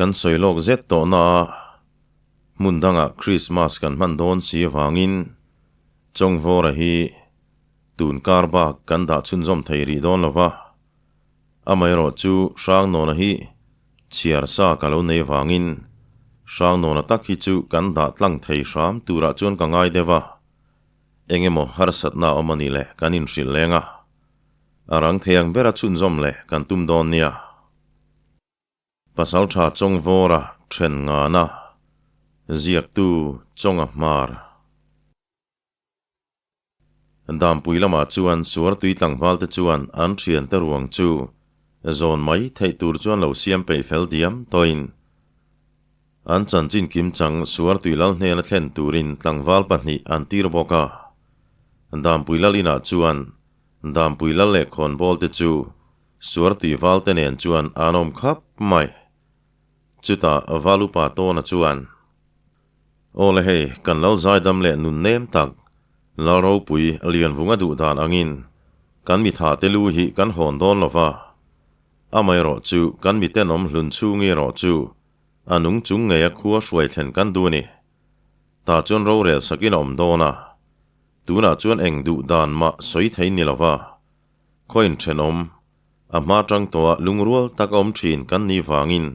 Kan sawi lawk zet tawh na a, hmun dangah Krismas kan hman dawn si avangin Chawngvawra hi tun kar bak kan dah chhunzawm thei rih dawn lo va. Amaherawhchu Hrangnawna hi chhiar sa ka lo nei avangin Hrangnawna tak hi chu kan dah tlang thei hram turah chuan ka ngai deuh a, eng emaw harsatna a awm a nih leh kan inhrilh leng a, a rang thei ang bera chhunzawm leh kan tum dawn nia. Pasaltha Chawngvawra then ngana ziaktu Chawnga Hmar. Dampui lamah chuan Suartui tlangvalte chuan an thiante ruang chu zawn mai theih tur chuan lo siam peih fel diam tawhin an chanchin kimchang Suartui lal hnena thlen turin tlangval pahnih an tir bawk a. Dampui lal inah chuan Dampui lal leh khawnbawlte chu Suartui valte nen chuan an awm khap mai. Chutah Valupa Tawna chuan, Aw le hei, kan lo zaidam leh nun nem tak, Lal ropui Lianvunga duh dan angin kan mitha te lu hi kan hawn dawn lo va, amaherawh chu kan mitenawm hlun chhungi erawh chu a nung chung ngeia khua hruai thlen kan duh a ni. Tah chuan rorel sakin a awm dawn a, tunah chuan eng duh dan mah sawi thei ni lo va. Khawiin thenawm, a hma tang tawha lungrual tak a awm thin kan nih vangin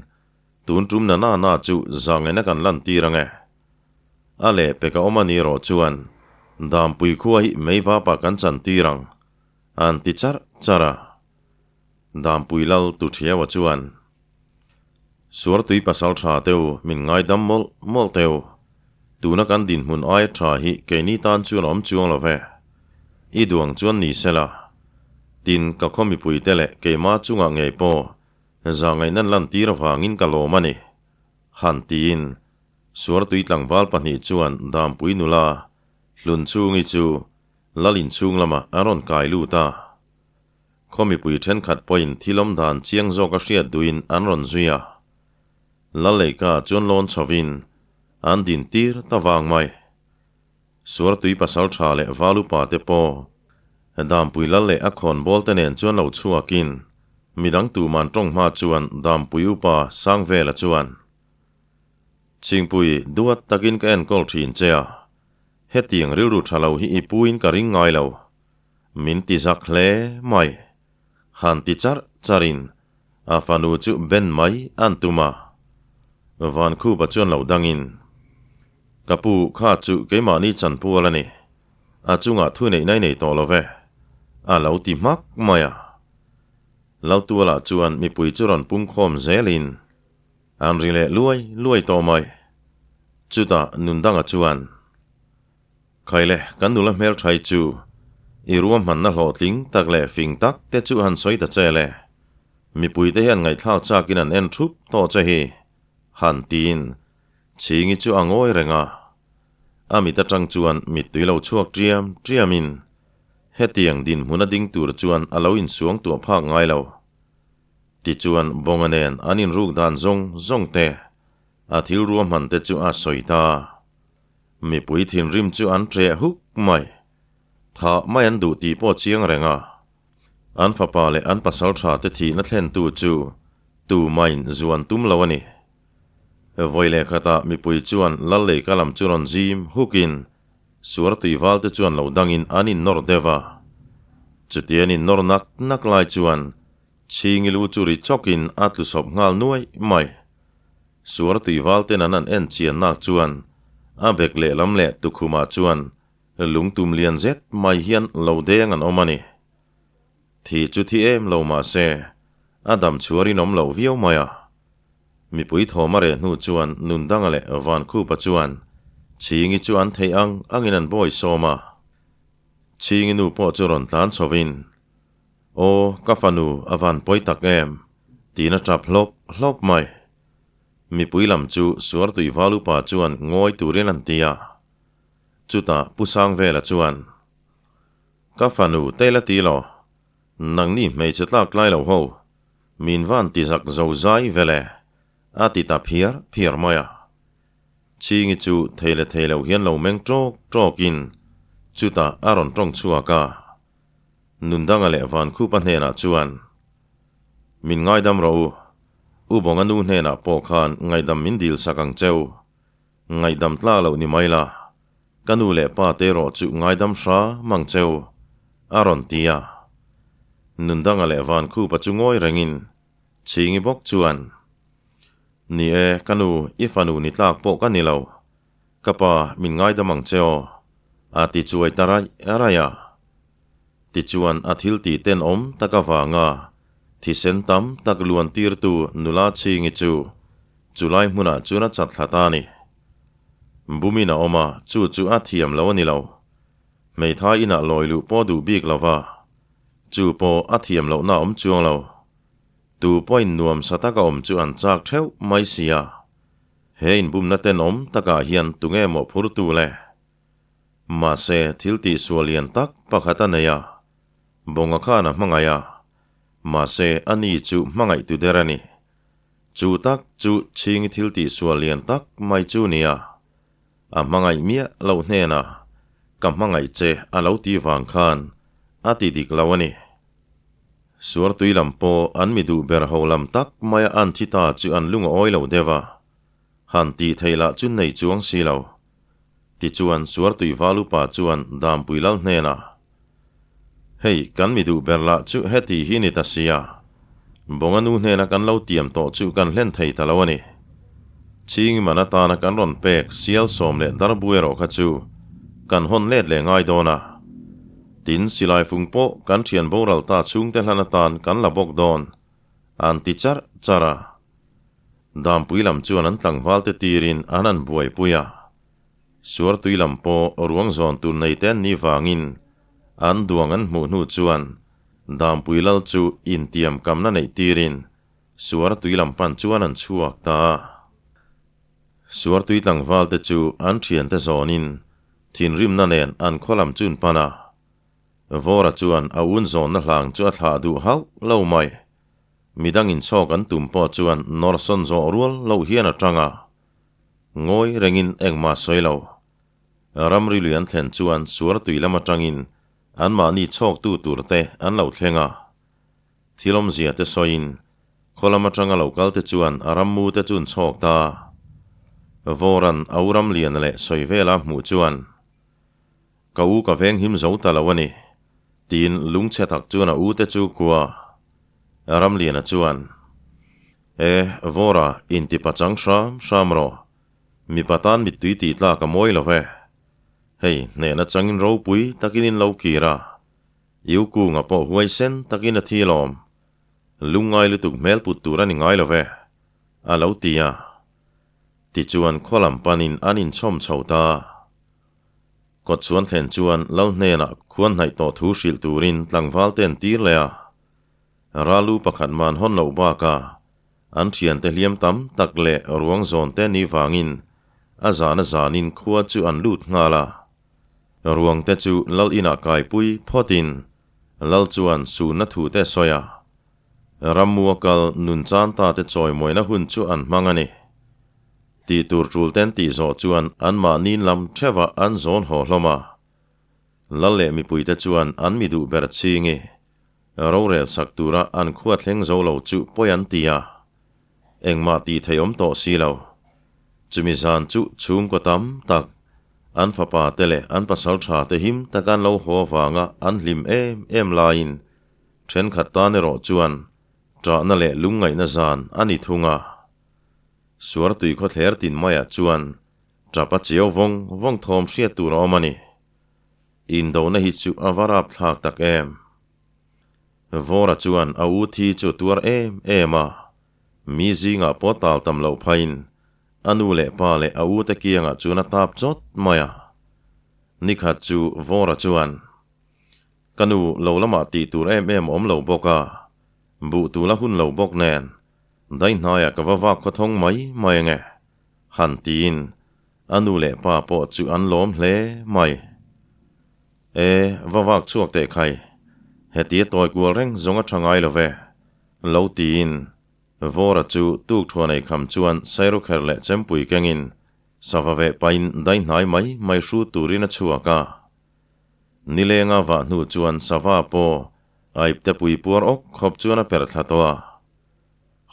tun tum na na na chu zangaina kan lan tir ang e. A leh pek a awm a ni erawh chuan Dampui khua hi meivapa kan chan tir ang, an ti charh charh a. Dampui lal tu thiaua chuan, Suartui pasal tha teu min ngaidam mawlh mawlh teu. Tuna kan dinhmun aia tha hi keini tan chuan a awm chuang lo ve. I duang chuan ni sela. Tin, ka khaw mipuite leh keima chungah ngei pawh zahngaihna lantir avangin ka lawm a ni. Han tiin, Suartui tlangval pahnih chuan Dampui nula Hlunchhungi chu Lal inchhung lamah a rawn kai lut a. Khaw mipui thenkhat pawhin thil awm dan chiang zawk a hriat duhin an rawn zui a. Laleika chuan lawn chhovin an din tir ta vang mai. Suartui pasal tha leh val upa te pawh Dampui lal leh a khawnbawl te nen chuan lo chhuakin midang tuman tawng hma chuan Dampui upa Sangvela chuan, Chhingpui, duat takin ka enkawl thin che a, hetiang rilru tha lo hi i puin ka ring ngai lo. Min ti zak hle mai. Han ti charh charhin a fanu chu ben mai an tum a. Vankhupa chuan lo dangin, Ka pu, kha chu keimahni chanpual a ni. A chungah thu neih nai nei tawh lo ve, a lo ti hmak mai a. Laltualah chuan mipui chu rawn pungkhawm zelin an ri leh luai luai tawh mai. Chutah Nundanga chuan, Khaile, kan nula hmelthai chu i ruahmanna hlawhtling tak leh fing tak te chu han sawi ta che le. Mipuite hian ngaihthlak chakin an en thup tawh che hi, han tiin Chhingi chu a ngawi reng a. A mit atang chuan mittui lo chhuak ṭiam ṭiamin hetiang dinhmun a ding tur chuan a lo insuang tuah phak ngai lo. Tichuan Bawnga nen an inruk dan zawng zawng te, a thil ruahman te chu a sawi ta. Mipui thinrim chu an ṭeh huk mai. Thah mai an duh tih pawh chiang reng a. An fapa leh an pasal ṭha te thihna thlentu chu tumain zuan tum lo a ni. Vawi leh khatah mipui chuan lal leika lam chu rawn zim hukin suar tuival te chuan lo dangin an innawr deuh a. Chuti an innawr nak nak lai chuan Chhingi lu chu ri chawkin a tlu sawp nghal nuai mai. Suar tuival ten an an en chian nak chuan a bek lehlam leh tukhumah chuan lungtum lian zet mai hian lo deng an awm a ni. Thi chu thi em lo mah se a dam chhuarin awm loh viau mai a. Mipui thawm a reh hnu chuan Nundanga leh Vankhupa chuan Chhingi chu an theih ang angin an bawi sawm a. Chhingi nu pawh chu rawn tlan chhovin Aw, ka fanu a van pawi tak em? tiin a tap hlawp hlawp mai. Mipui lam chu Suartui val upa chuan ngawi turin an ti a. Chutah Pu Sangvela chuan, Ka fanu Taila ti law, nangni hmeichhe tlak tlai lo ho, min van ti zak zo zai vele, a ti ta phiar phiar mai a. Chhingi chu thei leh thei lo hian lo meng ṭawk ṭawkin chutah a rawn ṭawng chhuak a. Nundanga leh Vankhupa hnenah chuan, Min ngaidam rawh u. U Bawnga nu hnenah pawh khan ngaihdam min dil sak ang cheu. Ngaihdam tlak loh ni mai la, ka nu leh pa te erawh chu ngaidam hram ang cheu, a rawn ti a. Nundanga leh Vankhupa chu ngawi rengin Chhingi bawk chuan, Ni e, ka nu, i fanu ni tlak pawh ka ni lo. Ka pa, min ngaidam ang che aw, a ti chuai ta raih raih a. Tichuan a thil tih tenawm tak avanga thisen tam tak luan tirtu nula Chhingi chu chulai hmunah chuan a chat thla ta a ni. Bumin a awm a, chu chu a thiam lo a ni lo. Hmeithai inah lawi luh pawh duh bik lo va, chu pawh a thiam lohna a awm chuang lo. Tu pawhin nuam sa taka awm chu an chak theuh mai si a. He inbumna tenawm takah hian tunge mawhphurtu le? Mahse, thil tihsual lian tak pakhat a nei a, Bawnga khan a hmangaih a, mahse a ni chu hmangaihtu der a ni. Chu tak chu Chhingi thil tihsual lian tak mai chu nia. A hmangaih miah loh hnenah ka hmangaih che a lo ti vang khan a ti dik lo a ni. Suartui lam pawh an mi duh ber ho lam tak maia an thi ta chu an lung a awi lo deuh a, han tih theih lah chu nei chuang si lo. Tichuan Suartui val upa chuan Dampui lal hnenah, Hei, kan mi duh ber lah chu heti hi ni ta sia, Bawnga nu hnena kan lo tiam tawh chu kan hlen thei ta lo a ni. Chhingi man atana kan rawn pek sial sawm leh darbu erawh kha chu kan hawn let leh ngai dawn a. Tin, silai fung pawh kan thian boral ta chhungte hlan atan kan la bawk dawn, an ti charh charh a. Dampui lam chuan an tlangvalte tirin an han buaipui a. Suartui lam pawh ruang zawn tur nei te an nih vangin an duang an hmuh hnu chuan Dampui lal chu intiam kamna neih tirin Suartui lam pan chuan an chhuak ta a. Suartui tlangvalte chu an thiante zawnin thinrimna nen an khaw lam chu an pan a. Vawra chuan a un zawnna hlang chu a thlah duh hauh lo mai. Midang inchhawk an tum pawh chuan nawrsawn zawh rual loh hian a tang a. Ngawi rengin engmah sawi lo. Ramri lui an thlen chuan suar tui lam atangin anmahni chhawktu tur te an lo thleng a. Thil awmzia te sawiin khaw lam atanga lo kal te chuan a rammu te chu an chhawk ta. Vawran a u Ramliana leh sawi vela hmuh chuan, Ka u ka veng him zo ta lo a ni, tiin lungchhe tak chuan a u te chu kua. Ramliana chuan, E, Vawra, inti pachang hram hram rawh. Mipa tan mittui tih tlak a mawi lo ve. Hei, hnehna changin ropui takin in lo kir a. Iu kunga pawh huaisen takin a thi lawm. Lungngai lutuk hmel put tur a ni ngai lo ve, a lo ti a. Tichuan khaw lam panin an inchhawm chho ta. Kawt chuan thlen chuan Lal hnenah khuan hnaih tawh thu hrilh turin tlangval te an tir leh a. Ralu pakhat man hawn loh bakah an thiante hliam tam tak leh ruang zawn te ni vangin a zan a zanin khua chu an lut nghal a. Ruang te chu Lal inah kaipui phawtin Lal chuan sunna thu te sawi a. Rammua kal nun chan ta te chawimawina hun chu an hmang a ni. Tih tur tul ten tih zawh chuan anmahni lam theuhah an zawn haw hlawm a. Lal leh mipuite chuan an mi duh ber chingi Rorel sak tura an khua thleng zo lo chu pawi an ti a, engmah tih theih awm tawh si lo. Chumi zan chu chhungkaw tam tak, an fapa te leh an pasal tha te him taka an lo haw avanga an hlim em em laiin thenkhat tan erawh chuan ṭahna leh lungngaihna zan a ni thung a. Suartui khawthler tin maiah chuan ṭap a chiau vawng vawng thawm hriat tur a awm a ni. Indona hi chu a va rapthlak tak em. Vawra chuan a u thi chu a tuar em em a, mi zingah pawh tal tam loh phaiin a nu leh pa leh a u te kiangah chuan a tap chawt mai a. Nikhat chu Vawra chuan, Ka nu lo lamah tih tur em em a awm lo bawk a, buh tul a hun lo bawk nen, daihnaiah ka va vak khawthawng mai mai ange, han tiin A nu leh pa pawh chu an lawm hle mai. E, va vak chhuak teh khai. Hetia tawi kual reng zawng a tha ngai lo ve. Lo tiin, Vawra chu tuk thuan ei kham chuan Sairukher leh Chempui kengin sava veh pahin dai hnai mai mai hru turin a chhuak a. Nilenga vah hnu chuan sava pawh a ipte pui puar awk khawp chuan a perh thla tawh a.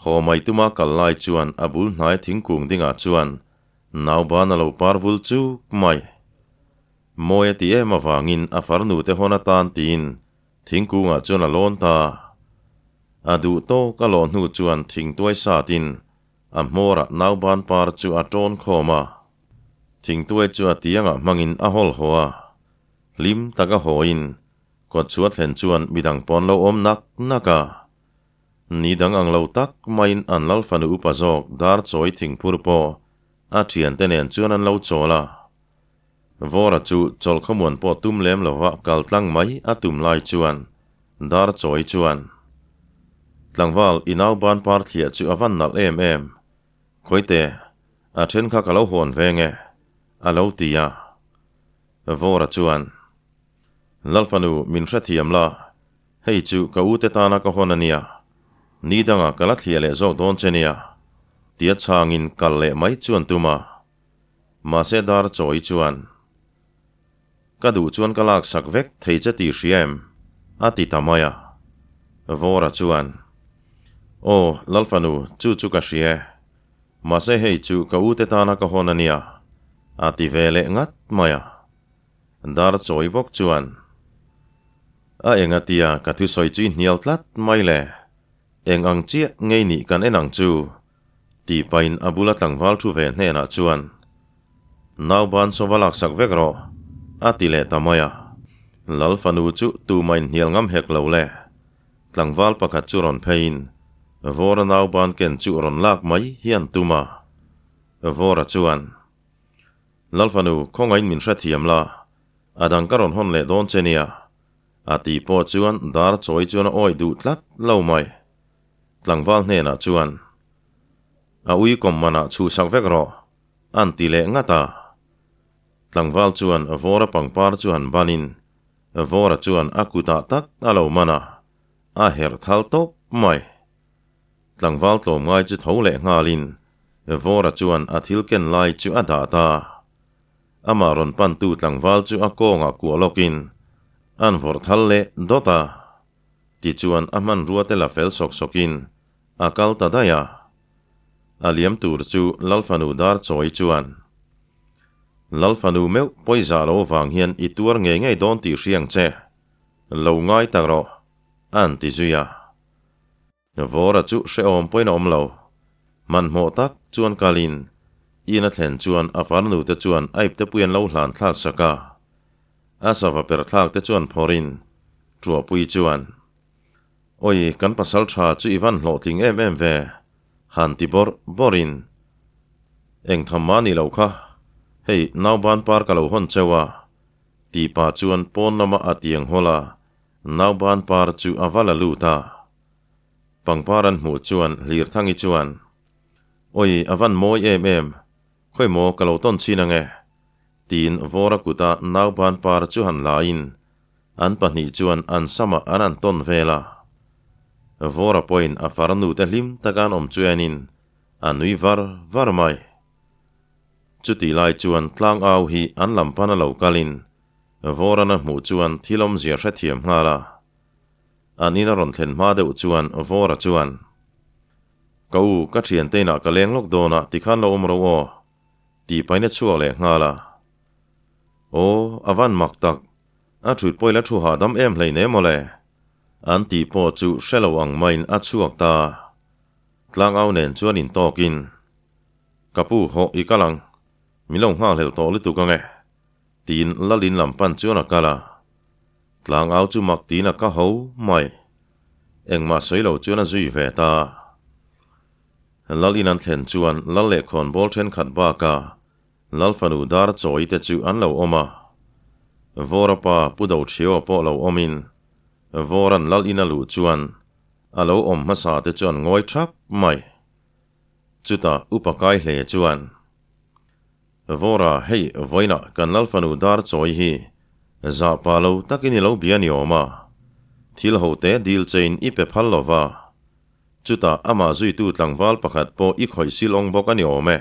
Haw mai tuma kal lai chuan a bul hnai thingkung dingah chuan nauban a lo par vul chuk mai. Mawi a ti em avangin a farnu te hawn atan tiin thingkungah chuan a lawn ta. A duh tawk a lawh hnu chuan thingtuai satin a hmawrah nauban par chu a tawn khawm a. Thingtuai chu a tiangah hmangin a hawl haw a. Hlim taka hawiin kawtchhuah thlen chuan midang pawn lo awm nak nak a. Ni dang ang lo tak maiin an lal fanu upa zawk dar chawi thingphur pawh a thiante nen chuan an lo chawl a. Vawra chu chawlh khawmuan pawh tum lem lova kal tlang mai a tum lai chuan dar chawi chuan tlangval i nau ban par thliah chu a van nalh em em. Khawite, a then kha ka lo hawn ve nge? a lo ti a. Vawra chuan, Lalfanu min hrethiam la, Hei chu ka ute tana ka hawn a nia, ni dangah ka la thliah leh zawk dawn che nia, tia chhangin kal leh mai chuan tum a. Mahse dar chawi chuan, Ka duh chuan ka laksak vek thei che tih hria em? a ti ta mai a. Vawra chuan, Aw, Lalfanu, chu chu ka hria e. Mahse hei chu ka ute tana ka hawn a nia, a ti ve leh ngat mai a. Dar chawi bawk chuan, A eng a tia ka thusawi chu i hnial tlat mai le, eng ang chiah ngei nih kan en ang chu, tih pahin a bula tlangval thu ve hnenah chuan, Nauban sawva laksak vek rawh, a ti leh ta mai a. Lal fanu chu tumah inhnial ngam hek lo le. Tlangval pakhat chu rawn pheiin, Vawra nauban ken chu rawn lak mai hi an tum a. Vawra chuan, Lalfanu, khawngain min hrethiam la, a dang ka rawn hawn leh dawn che nia, a tih pawh chuan dar chawi chuan a awih duh tlat lo mai. Tlangval hnenah chuan, A ui kawm manah chhuhsak vek rawh, an ti leh ngat a. Tlangval chuan Vawra pangpar chu han banin, Vawra chuan a kutah tak a lo man a, a herh thal tawp mai. Tlangval tlawmngai chu tho leh nghalin Vawra chuan a thil ken lai chu a dah ta. Amah rawn pantu tlangval chu a kawngah kuah lawkin an vawrh thal leh dawt a. Tichuan a hmanrua te la fel sawk sawkin a kal ta daih a. A liam tur chu Lalfanu dar chawi chuan, Lalfanu meuh pawizah lo vang hian i tuar ngei ngei dawn tih hriang che. Lo ngai tak rawh, an ti zui a. Vawra chu hrehawm pawhin a awm lo. Hmanhmawh tak chuan kalin in a thlen chuan a farnu te chuan a ipte pui an lo hlan thlak sak a. A sava per thlak te chuan phawrhin Tuahpui chuan, Awi, kan pasal tha chu i van hlawhtling em em ve, han ti bawrh bawrhin, Eng tham mah ni lo kha, hei nauban par ka lo hawn cheu a, tih pah chuan pawn lama a tiang hawl a, Nauban par chu a va la lut a. Pangpar an hmuh chuan Hlirthangi chuan, Awi, a van mawi em em, khawi maw ka lo tawn chhin ange? tiin Vawra kuta nauban par chu han lain an pahnih chuan an samah an han tawn vel a. Vawra pawhin a farnu te hlim taka an awm chu enin a nui var var mai. Chutih lai chuan tlangau hi an lam pana lo kalin Vawran a hmuh chuan thil awmzia hrethiam nghal a. An in a rawn thlen hma deuh chuan Vawra chuan, Ka u, ka thiante inah ka leng lawk dawn a, tikhan lo awm ro aw, tih pahin a chhuak leh nghal a. Aw, a van mak tak, a thut pawh ila thu hahdam em hleinem maw le, an tih pawh chu hre lo ang maiin a chhuak ta. Tlangau nen chuan intawkin, Ka pu, hawh i kal ang, min lo nghakhlel tawh lutuk ang e. Tiin Lalin lam pan chuan a kal a. Tlangau chu mak tiin a ka ho mai. Engmah sawi lo chuan a zui ve ta. Lalin an thlen chuan Lal leh khawnbawl thenkhat baka Lal fanu dar chawi te chu an lo awm a. Vawra pa Pu Dochhiaua pawh lo awmin Vawra'n Lalin a luh chuan a lo awm hmasa te chu an ngawi thap mai. Chutah Upa Kaihle chuan. Vawra, hei vawiinah kan Lalfanu dar chawi hi zah pa lo takin i lo bia ni awm a, thil ho te dil chein i pe phal lo va, chutah amah zuitu tlangval pakhat pawh i khawih sil awng bawk a ni awm e.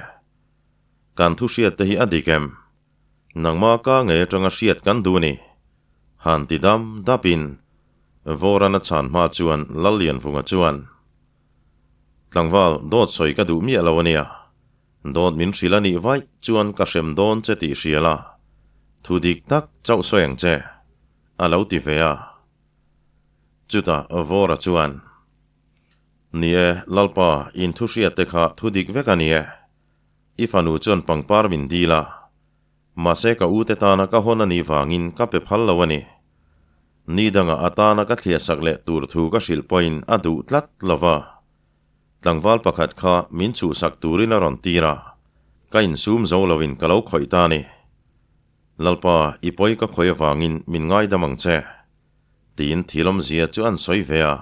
Kan thu hriat te hi a dik em? Nangma ka ngei atanga hriat kan duh ni. Han ti dam dapin Vawran a chhan hma chuan Lallianvunga chuan. Tlangval, dawt sawi ka duh miah lo a nia. Dawt min hrilh a nih vaih chuan ka hrem dawn che tih hria la, thu dik tak chauh sawi ang che, a lo ti ve a. Chutah Vawra chuan, Ni e, Lalpa, in thu hriat te kha thu dik vek a ni e. I fanu chuan pangpar min dil a, mahse ka ute tana ka hawn a nih vangin ka pe phal lo a ni. Ni dangah a tana ka thliahsak leh tur thu ka hrilh pawhin a duh tlat lo va. Tlangval pakhat kha min chhuhsak turin a rawn tir a, ka insum zo loin ka lo khawih ta a ni. Lalpa, i pawi ka khawih avangin min ngaidam ang che, tiin thil awmzia chu an sawi ve a.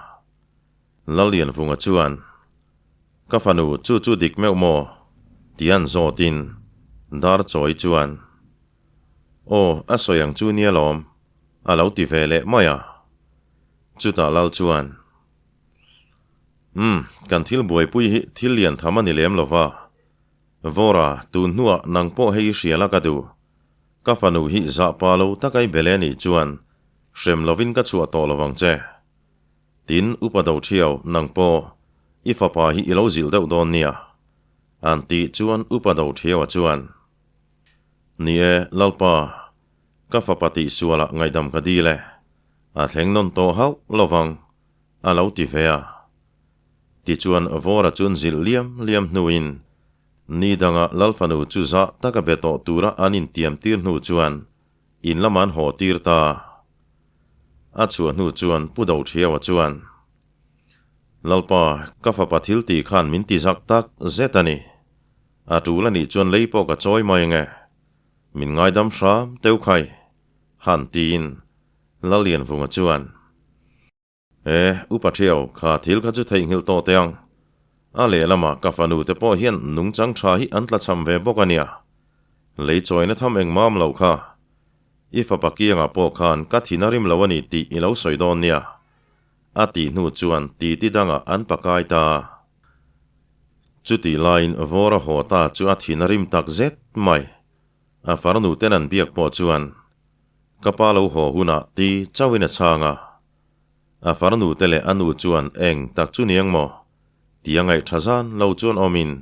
Lallianvunga chuan, Ka fanu, chu chu dik meuh maw? tian zawtin Darchawi chuan, Aw, a sawi ang chu nia lawm, a lo ti ve leh mai a. Chutah Lal chuan, Umm, kan thil buaipui hi thil lian tham a ni lem lo va. Vawra, tun hnuah nang pawh hei i hria la ka duh. Ka fanu hi zah pa lo taka i bele nih chuan hrem lovin ka chhuah tawh lo vang che. Tin, Upa Doṭhiau, nang pawh i fapa hi i lo zilh deuh dawn nia. An tih chuan Upa Doṭhiaua chuan, Ni e, Lalpa, ka fapa tihsualah ngaihdam ka dil e. A thleng nawn tawh hauh lo vang. A lo ti ve a. Tichuan Vawra chuan zilh liam liam hnuin ni danga Lalfanu chu zah taka be tawh tura an intiam tir hnu chuan in lamah an haw tir ta. A chhuah hnu chuan Pu Doṭhiaua chuan, Lalpa, ka fapa thil tih khan min ti zak tak zet a ni. A tul a nih chuan lei pawh ka chawi mai ange. Min ngaidam hram teuh khai, han tiin Lallianvunga chuan, E, Upa Ṭhiau, kha thil kha chu theihnghilh tawh teh ang. A lehlamah ka fanu te pawh hian nungchang ṭha hi an tlachham ve bawk a nia. Lei chawina tham engmam lo kha. I fapa kiangah pawh khan ka thin a rim lo a ni tih i lo sawi dawn nia. A tih hnu chuan titi dangah an pakai ta. Chutih laiin Vawra haw ta chu a thin a rim tak zet mai. A farnu ten an biak pawh chuan Ka pa lo haw hunah ti chauhin a chhang a. A farnu te leh a nu chuan eng tak chu niang maw? Ti a ngaih tha zan lo chuan awmin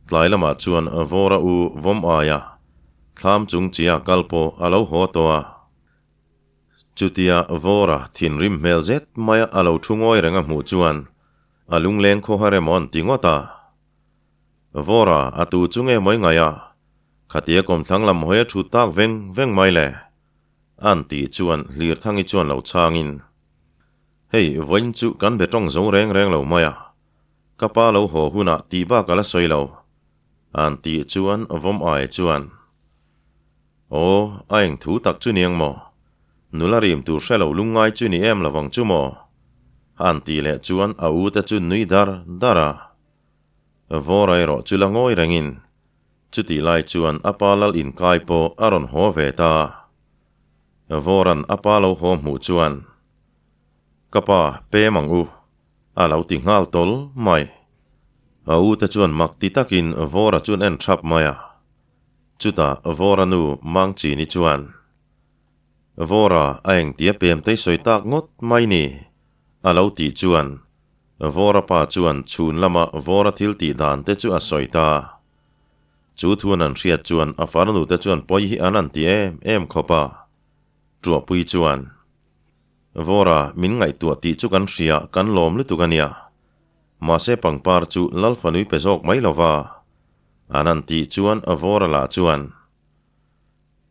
tlai lamah chuan Vawra u vawm aia thlam chung chia kal pawh a lo haw tawh a. Chutia Vawra thinrim hmel zet maia a lo thu ngawi reng a hmuh chuan a lungleng khawhar emaw an ti ngawt a. Vawra a tu chu nge mawi ngaih a? Khatia kawmthlang lam hawi a thut tak veng veng mai le. An tih chuan Hlirthangi chuan lo chhangin, Hei, vawiin chu kan be tawng zo reng reng lo mai a, ka pa lo haw hunah tih bak a la sawi lo. An tih chuan vawm ai chuan, Aw, a eng thu tak chu niang maw? Nula rim tur hre lo lungngai chu ni em lovang chu maw? An tih leh chuan a u te chu nui dar dar a. Vawra erawh chu la ngawi rengin Chutih lai chuan a pa lal inkai pawh a rawn haw ve ta. Vawran a pa lo haw hmuh chuan, Ka pa, pem ang u, a lo ti nghal tawl mai. A u te chuan mak ti takin Vawra chuan en thap mai a. Chutah Vawra nu Mangchini chuan, Vawra, a engtia pem te i sawi tak ngawt mai ni, a lo tih chuan Vawra pa chuan chhun lama Vawra thil tih dan te chu a sawi ta. Chu thuan an hriat chuan a farnu te chuan pawi hi an an ti em em khawp a. Tuahpui chuan, Vawra, min ngaihtuah tih chu kan hria, kan lawm lutuk a nia. Mahse pangpar chu Lalfanui pe zawk mai lo va. An an tih chuan Vawra lah chuan,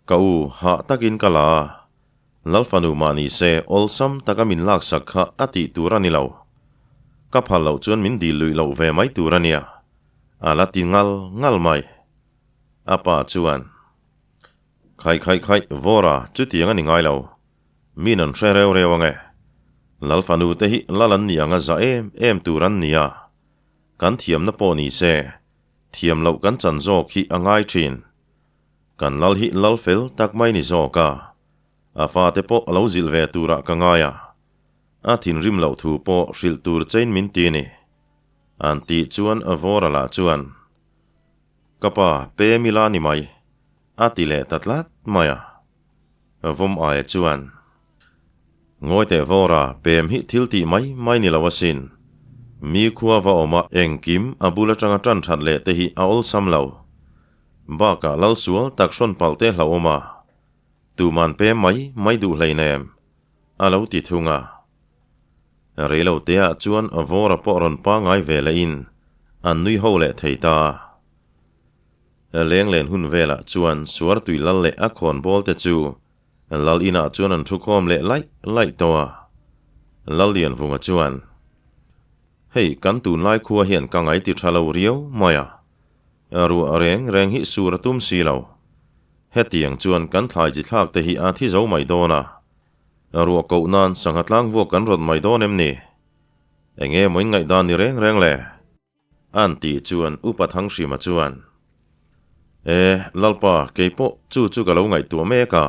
Ka u, hah takin ka la a. Lalfanu mah ni se, awlsam taka min laksak kha a tih tur a ni lo. Ka phal loh chuan min dil luih loh ve mai tur a nia. A la ti ngal ngal mai. A pa chuan, Khaih khaih khaih, Vawra, chutiang a ni ngai lo. Min an hre reu reu ang e. Lalfanu te hi lal an nih anga za em em tur an ni a. Kan thiamna pawh ni se, thiam loh kan chan zawk hi a ngai thin. Kan lal hi lal fel tak mai ni zawk a, a fate pawh a lo zilh ve turah ka ngai a, a thinrim loh thu pawh hrilh tur chein min ti ni. An tih chuan Vawra lah chuan, Ka pa, pem ila ni mai, a ti leh ta tlat mai a. Vawm aia chuan, Ngawi teh Vawra, pem hi thil tih mai mai ni lo asin. Mi khua va awma engkim a bul atanga tan that leh te hi a awlsam lo. Bakah lal sual tak hrawn palh te hlauhawm a, tuman pem mai mai duh hleinem, a lo ti thung a. Reilo teah chuan Vawra pawh rawn pangai ve lehin an nui ho leh thei ta. Lenglen hun velah chuan Suartui lal leh a khawnbawl te chu Lal inah chuan an thukhawm leh laih laih tawh a. Lallianvunga chuan, Hei, kan tunlai khua hian ka ngai ti tha lo riau mai a. Ruah reng reng hi sur a tum si lo. Hetiang chuan kan thlai chi thlak te hi a thi zo mai dawn a. Ruah koh nan sangha tlang vuak kan rawt mai dawn em ni? Enge maw in ngaihdan ni reng reng le? An tih chuan Upa Thanghrima chuan, E, Lalpa, kei pawh chu chu ka lo ngaihtuah mek a.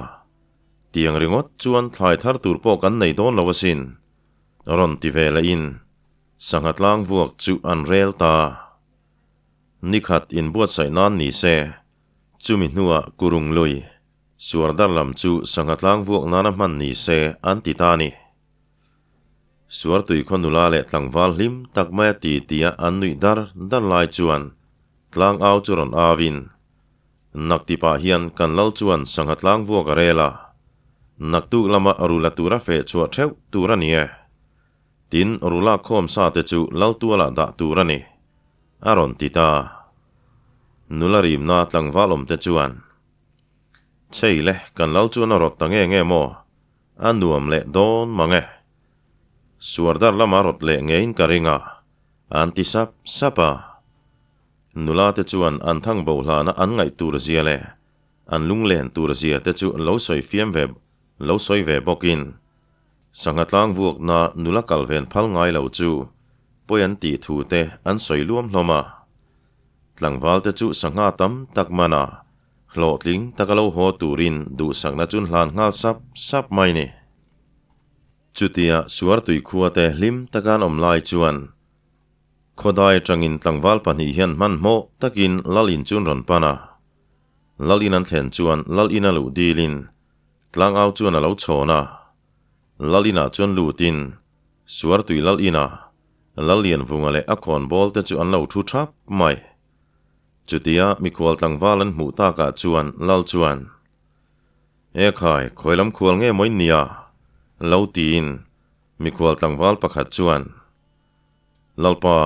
Tiang ringawt chuan thlai thar tur pawh kan nei dawn lo asin, rawn ti ve lehin sangha tlang vuak chu an rel ta. Nikhat inbuatsaih nan ni se, chumi hnuah Kurung lui, Suardar lam chu sangha tlang vuak nana hman ni se an ti ta a ni. Suartui khaw nula leh tlangval hlim tak maia ti tia an nuih dar dar lai chuan tlang au chu rawn au in, Nakti pah hian kan lal chuan sangha tlang vuak a rel a, naktuk lama rula tura feh chhuah theuh tur a ni e. Tin, rula khawm sa te chu lal tualah dah tur a ni, a rawn ti ta. Nula rimna tlangval awm te chuan, Chei le, kan lal chuan a rawt ta nge nge maw? A nuam leh dawn mang e. Suardar lama rawt leh ngeiin ka ring a, an ti sap sap a. Nula te chuan an thang bo hlana an ngaih tur zia leh an lunglen tur zia te chu lo sawi fiam ve lo sawi ve bawkin sangha tlang vuakna nula kal ven phal ngai lo chu pawi an tih thu te an sawi luam hlawm a. Tlangval te chu sangha tam tak man a Hlawhtling taka lo haw turin duhsakna chun hlan nghal sap sap mai ni. Chutia Suartui khuate hlim taka an awm lai chuan khawdai atangin tlangval pahnih hian hmanhmawh takin Lal in chun rawn pan a. Lal in an thlen chuan Lal in a luh dilin tlangau chuan a lo chhawn a. Lal inah chuan lutin Suartui Lal inah Lallianvunga leh a khawnbawl te chu an lo thu thap mai. Chutia mikhual tlangval an hmuh takah chuan Lal chuan, E khai, khawi lam khual nge maw in nia? lo tiin mikhual tlangval pakhat chuan, Lalpa,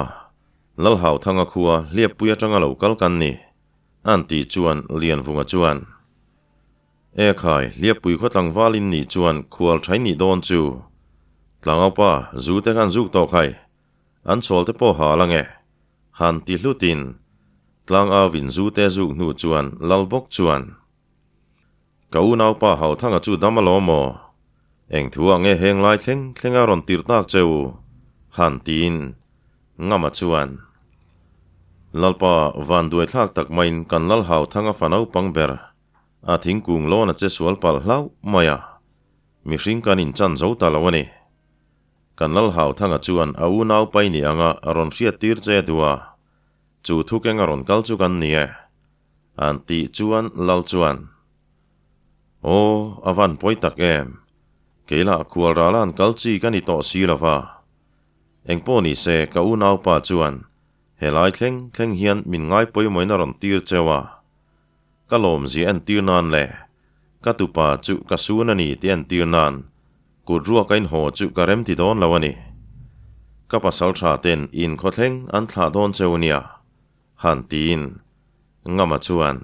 Lalhauthanga khua hliappui atanga lo kal kan ni, an tih chuan Lianvunga chuan, E khai, hliappui khaw tlangval in nih chuan khual thain nih dawn chu. Tlangaupa, zu te khan zuk tawh khai, an chhawl te pawh hal ange. Han ti hlutin tlangau-in zu te zuk hnu chuan lal bawk chuan, Ka unaupa Hauthanga chu dam alawm maw? Eng thu ah nge heng lai thleng thleng a rawn tirh tak che u? Han tiin Ngama chuan, Lalpa vanduai thlak tak maiin kan lal Hauthanga fa naupang ber a thingkung lawn a che sual palh hlauh mai a, mihring kan inchan zo ta lo a ni. Kan Lalhauthanga chuan a unau pai ni anga a rawn hriattir che duh a, chu thu keng a rawn kal chu kan ni e. An tih chuan Lal chuan, Aw, a van pawi tak em? Kei lah khual rala an kal chi ka ni tawh si lo va. Engpawh ni se ka unaupa chuan helai thleng thleng hian min ngai pawimawhin a rawn tir cheu a. Ka lawmzia entir nan le ka tupa chu ka sun a ni tih entir nan Kut ruak a inhaw chu ka rem ti dawn lo a ni. Ka pasal tha ten in khawthleng an thlah dawn cheu nia, han tiin Ngama chuan,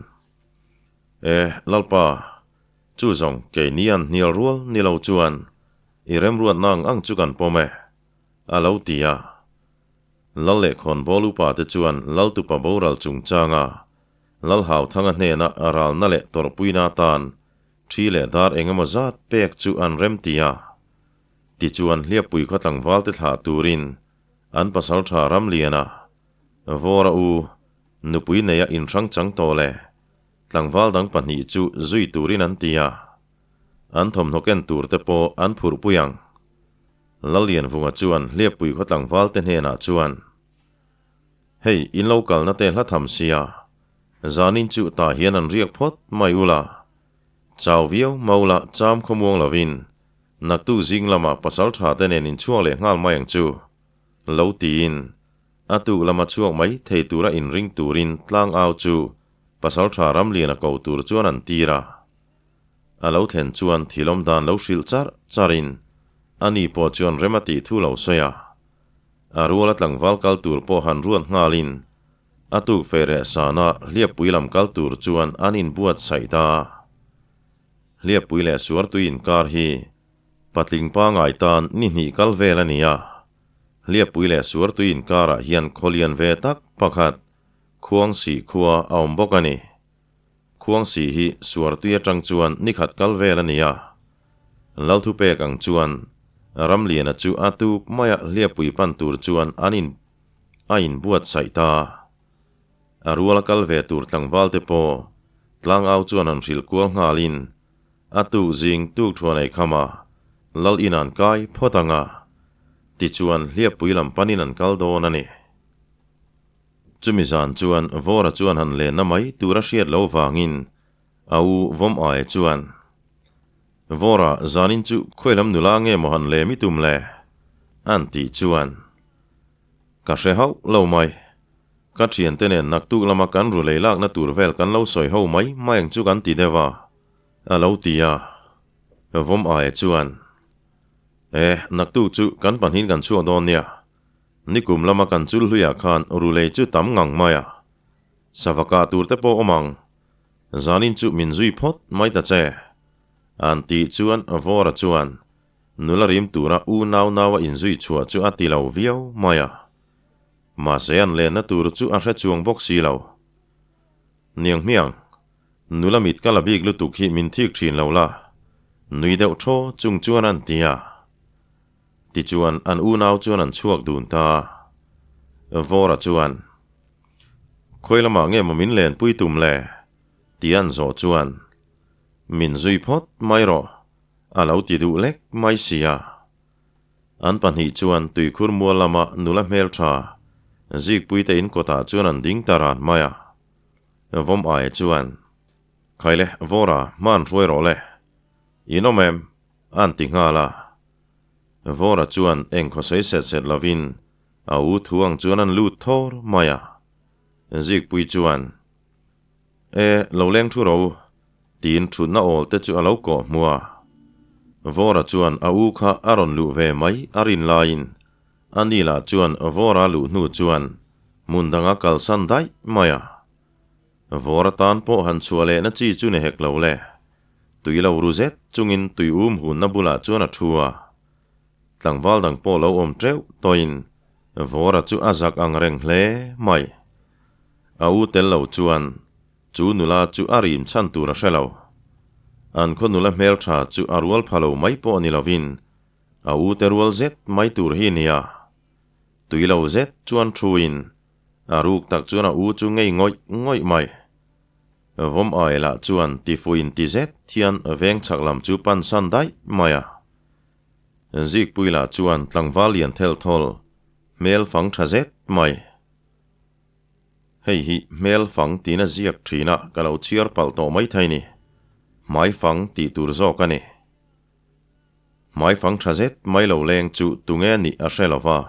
E, Lalpa, chu zawng keini an hnial rual ni lo chuan i remruatna ang ang chu kan pawm e, a lo ti a. Lal leh khawnbawl upa te chuan Laltupa boral chungchanga Lalhauthanga hnena ralna leh tawrhpuina atan Thi leh dar eng emaw zat pek chu an rem ti a, tichuan hliappui khaw tlangval te thlah turin an pasal tha Ramliana, Vawra u, nupui neia inhrang chang tawh leh tlangval dang pahnih chu zui turin an ti a, an thawmhnaw ken tur te pawh an phurhpui ang. Lallianvunga chuan hliappui khaw tlangval te hnenah chuan, Hei, in lo kalna te hla tham sia, Zanin chu tah hian an riak phawt mai ula, chau viau maula cham khawmuang lovin naktuk zing lamah pasal tha te nen inchhuak leh nghal mai ang chu. Lo tiin a tuk lama chhuak mai thei tura inring turin tlangau chu Pasalṭha Ramliana ko tur chuan an tir a. A lo thlen chuan thilawm dan lo hrilh charh charhin ani pawh chuan rem a tih thu lo sawi a. A ruala tlangval kal tur pawh han ruat nghalin a tuk feh reh sana hliappui lam kal tur chuan an inbuatsaih ta. Hliappui leh Suartui inkar hi patling pangai tan ni hnih kal vel a ni a. Hliappui leh Suartui inkarah hian khawlian ve tak pakhat Khuangsih khua a awm bawk a ni. Khuangsih hi Suartui atang chuan ni khat kal vel a ni a. Lalthupek ang chuan Ramliana chu a tuk maia Hliappui pan tur chuan an in a inbuatsaih ta. A ruala kal ve tur tlangval te pawh tlangau chuan an hrilh kual nghalin a tuk zing tuk thuan ei kham a, Lal in an kai phawt ang a, tichuan Hliappui lam panin an kal dawn a ni. Chumi zan chuan Vawra chuan han lenna mai tur a hriat lo vangin a u Vawm Aia chuan, Vawra, zanin chu khawilam nula nge maw han lem i tum le? an tih chuan, Ka hre hauh lo mai. Ka thiante nen naktuk lama kan ru lei lakna tur vel kan lo sawi ho mai mai ang chu kan ti deuh a, a lo ti a. Vawm aia chuan, E, naktuk chu kan pahnihin kan chhuak dawn nia. Nikum lama kan chul hluiah khan ru lei chu tam ngang mai a. Sava kah tur te pawh awm ang. Zanin chu min zui phawt mai ta che. An tih chuan Vawra chuan, Nula rim tura u nau nau a inzui chhuah chu a ti lo viau mai a. Mahse an lenna tur chu a hre chuang bawk si lo. Niang hmiang, nula mit ka la bik lutuk hi min thik thin lo la, nui deuh thaw chung chuan an ti a. Tichuan an unau chuan an chhuak dun ta. Vawra chuan, Khawi lamah nge maw min lenpui tum le? ti an zawh chuan, Min zui phawt mai rawh, a lo ti duh lek mai sia. An pahnih chuan tuikhur mual lama nula hmeltha Zikpuite in kawtah chuan an ding ta ran mai a. Vawm aia chuan, Khaile, Vawra, hman hruai rawh le. In awm em? A'n ti nghal a. Vawra chuan eng khawsawi set set lovin a u thu ang chuan an lut thawr mai a. Zikpui chuan, E, lo leng thu ro, tiin thutna awl te chu a lo kawh hmu a. Vawra chuan a u kha a rawn luh ve mai a rin laiin a ni lah chuan Vawra luh hnu chuan hmun dang a kalsan daih mai a. Vawra tan pawh han chhuah lehna chi chu ni hek lo le. Tui lo ru zet chungin tui um hunna bulah chuan a thu a. Tlangval dang pawh lo awm teuh tawhin Vawra chu a zak ang reng hle mai. A u tel lo chuan chu nula chu a rim chhan tur a hre lo. An khaw nula hmeltha chu a rual pha lo mai pawh ni lovin a u te rual zet mai tur hi nia. Tui lo zet chuan thuin a ruk tak chuan a u chu ngei ngawih ngawih mai. Vawm ai lah chuan tifuin ti zet hian veng chhak lam chu pan san daih mai a. Zikpui lah chuan tlangval lian thelh thawl hmel fang tha zet mai. Hei hi hmel fang tiin a ziak thin a, ka lo chhiar palh tawh mai thei ni. Hmai fang tih tur zawk a ni. Hmai fang tha zet mai lo leng chu tunge nih a hre lo va.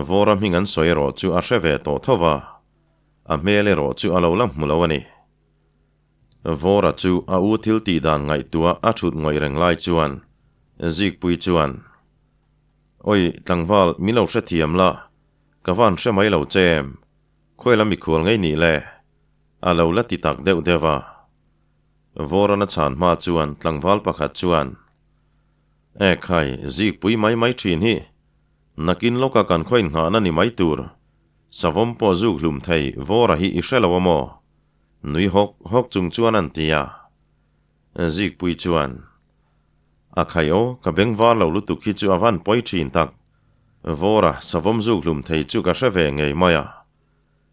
Vawra hming an sawi erawh chu a hre ve tawh tho va, a hmel erawh chu a lo la hmu lo a ni. Vawra chu a u thil tih dan ngaihtuah a thut ngawih reng lai chuan Zikpui chuan, Awi, tlangval, min lo hrethiam la, Ka van hre mai lo che em? Khawi lam mikhual ngei nih le? A lo la ti tak deuh deuh a. Vawran a chhan hma chuan tlangval pakhat chuan, E khai, zikpui mai mai thin hi. Nakin lawka kan khaw innghahna ni mai tur. Savawm pawh zuk hlum thei Vawra hi i hre lo a maw? Nui hawk hawk chung chuan an ti a. Zikpui chuan, A khai aw, ka beng var lo lutuk hi chu a van pawi thin tak. Vawra savawm zuk hlum thei chu ka hre ve ngei mai a.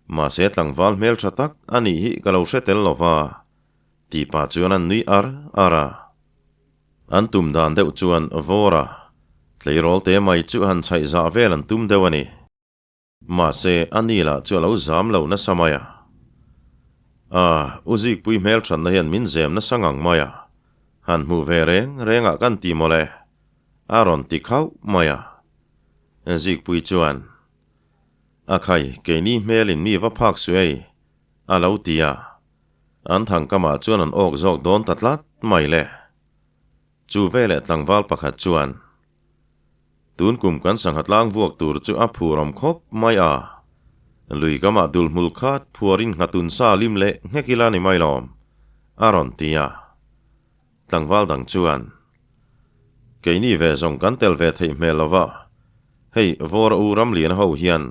Mahse tlangval hmeltha tak a nih hi ka lo hre tel lo va, tih pah chuan an nui ar ar a. An tum dan deuh chuan Vawra tleirawl te mai chu han chhaih zah vel an tum deuh a ni. Mahse, a ni lah chu a lo zam lo nasa mai a. A, u Zikpui hmelthatna hian min zem nasa ngang mai a, han hmuh ve reng rengah kan ti mawle, a rawn ti khauh mai a. Zikpuii chuan, A khai, keini hmelin mi va phak suh ei, a lo ti a. An thangkamah chuan an awk zawk dawn ta tlat mai le. Chu veleh tlangval pakhat chuan, Tun kum kan sangha tlang vuak tur chu a phur awm khawp mai a, lui kamah dul hmul khat phuarin nghatun sa lim leh nghek ila ni mai lawm, a rawn ti a. Tlangval dang chuan, Keini ve zawng kan tel ve theih hmel lo va, hei Vawra u Ramliana ho hian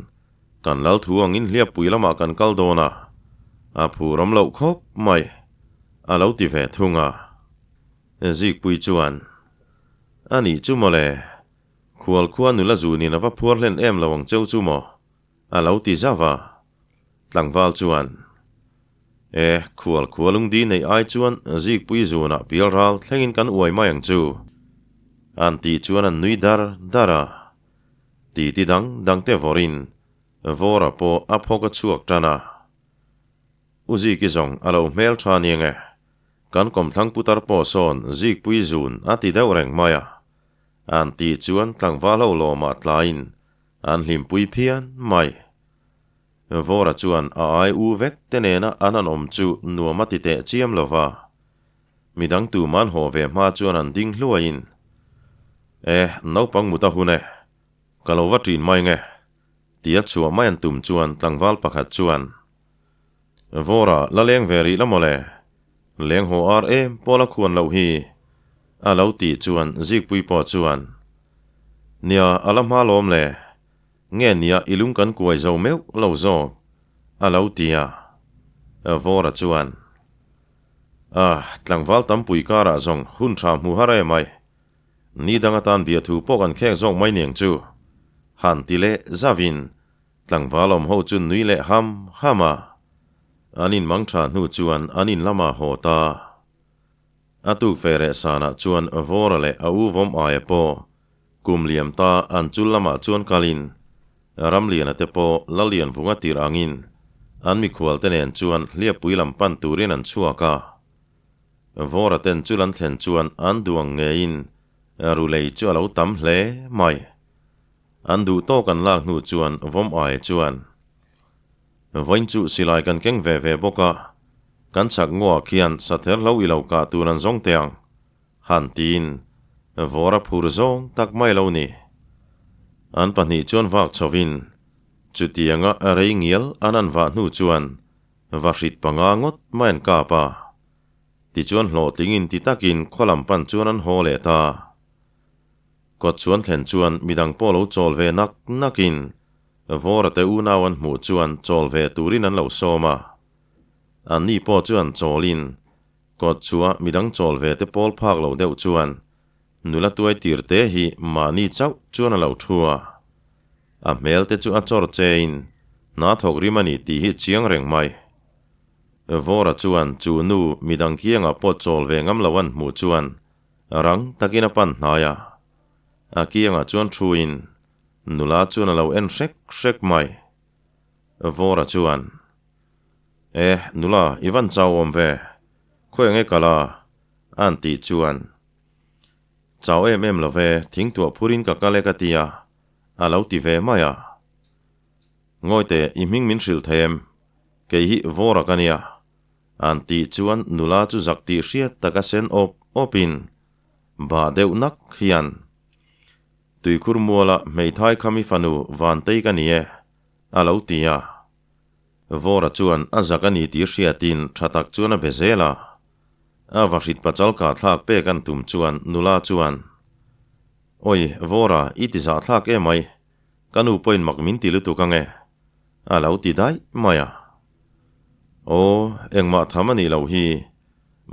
kan lal thu angin hliappui lamah kan kal dawn a, a phur awm loh khawp mai, a lo ti ve thung a. Zikpui chuan, A nih chu mawle, khual khua nula zunin a va phuar hlen em lo ang cheu chu maw? a lo ti zauh a. Tlangval chuan, E, khual khua lungdi neih ai chuan Zikpui zunah pial ral thlengin kan uai mai ang chu, an tih chuan an nui dar dar a. Titi dang dangte vawrin Vawra pawh a phawk a chhuak tan a. U Ziki zawng a lo hmel tha niang e, kan kawmthlang putar pawh sawn Zikpui zun a ti deuh reng mai a, an tih chuan tlangval ho lawmah tlaiin an hlimpui phian mai. Vawra chuan a ai u vek te nena an han awm chu nuam a ti teh chiam lo va. Midang tuman haw ve hma chuan an ding hluaiin, E, naupang mut a hun e, ka lo va ṭin mai nge, tia chhuah mai an tum chuan tlangval pakhat chuan, Vawra, la leng ve rih la maw le? Leng haw ar em pawh la khuan loh hi, a lo tih chuan Zikpui pawh chuan, Nia, a la hma lawm le, Nge nia i lung kan kuai zo meuh lo zawk? a lo ti a. Vawra chuan, Ah, tlangval tampui karah zawng hun tha hmu har em ai. Ni dang atan biathu pawh kan khek zawk mai niang chu. Han ti leh zavin tlangval awm ho chu nui leh ham ham a. An inmang tha hnu chuan an in lamah haw ta. A tuk fe reh sanah chuan Vawra leh a u vawm aia pawh Kum liam ta an chul lamah chuan kalin Ramliana te pawh Lalian vunga tir angin an mikhual te nen chuan hliappui lam pan turin an chhuak a. Vawra ten chul an thlen chuan an duang ngeiin rulei chu a lo tam hle mai. An duh tawk an lak hnu chuan vawm aia chuan Vawiin chu silai kan keng ve ve bawk a, kan chhak ngaw khian sather hlo i lo kah tur an zawng teh ang. Han tiin vawr a phur zawng tak mai lo ni. An pahnih chuan vak chhovin chutianga rei ngial an an vah hnu chuan vahrit panga ngawt mai an kap a. Tichuan hlawhtlingin ti takin khaw lam pan chuan an haw leh ta. Kawt chuan thlen chuan midang pawh lo chawl ve nak nakin vawra te unau an hmuh chuan chawl ve turin an lo sawm a. Anni pawh chuan chawlin Kawt chhuah midang chawl ve te pawl phak lo deuh chuan nula tuai tir te hi mahni chauh chuan a lo thu a. A hmel te chu a chawr chein hna thawk rim a ni tih hi chiang reng mai. Vawra chuan chu nu midang kiangah pawh chawl ve ngam lo an hmuh chuan rang takin a pan hnai a. A kiangah chuan thuin nula chuan a lo en hrek hrek mai. Vawra chuan. E, nula, i van chau awm ve. Khawi ang e kal a? A'n tih chuan. Chau em em lo ve, thingtuah phurin ka kal e ka ti a, a lo ti ve mai a. Ngawi teh, i hming min hrilh thei em? Kei hi Vawra ka nia. A'n tih chuan nula chu zak tih hriat taka sen awp awpin, bah deuh nak hian, Tuikhur muala hmeithai khami fanu Vantei ka ni e, a lo ti a. Vawra chuan a zak a ni tih hriatin tha tak chuan a be zel a. A vahrit pachal kah thlak pek an tum chuan nula chuan, Awi, Vawra, i ti zah thlak em mai, ka nu pawhin mak min ti lutuk ange, a lo ti daih mai a. Aw, engmah tham a nih loh hi,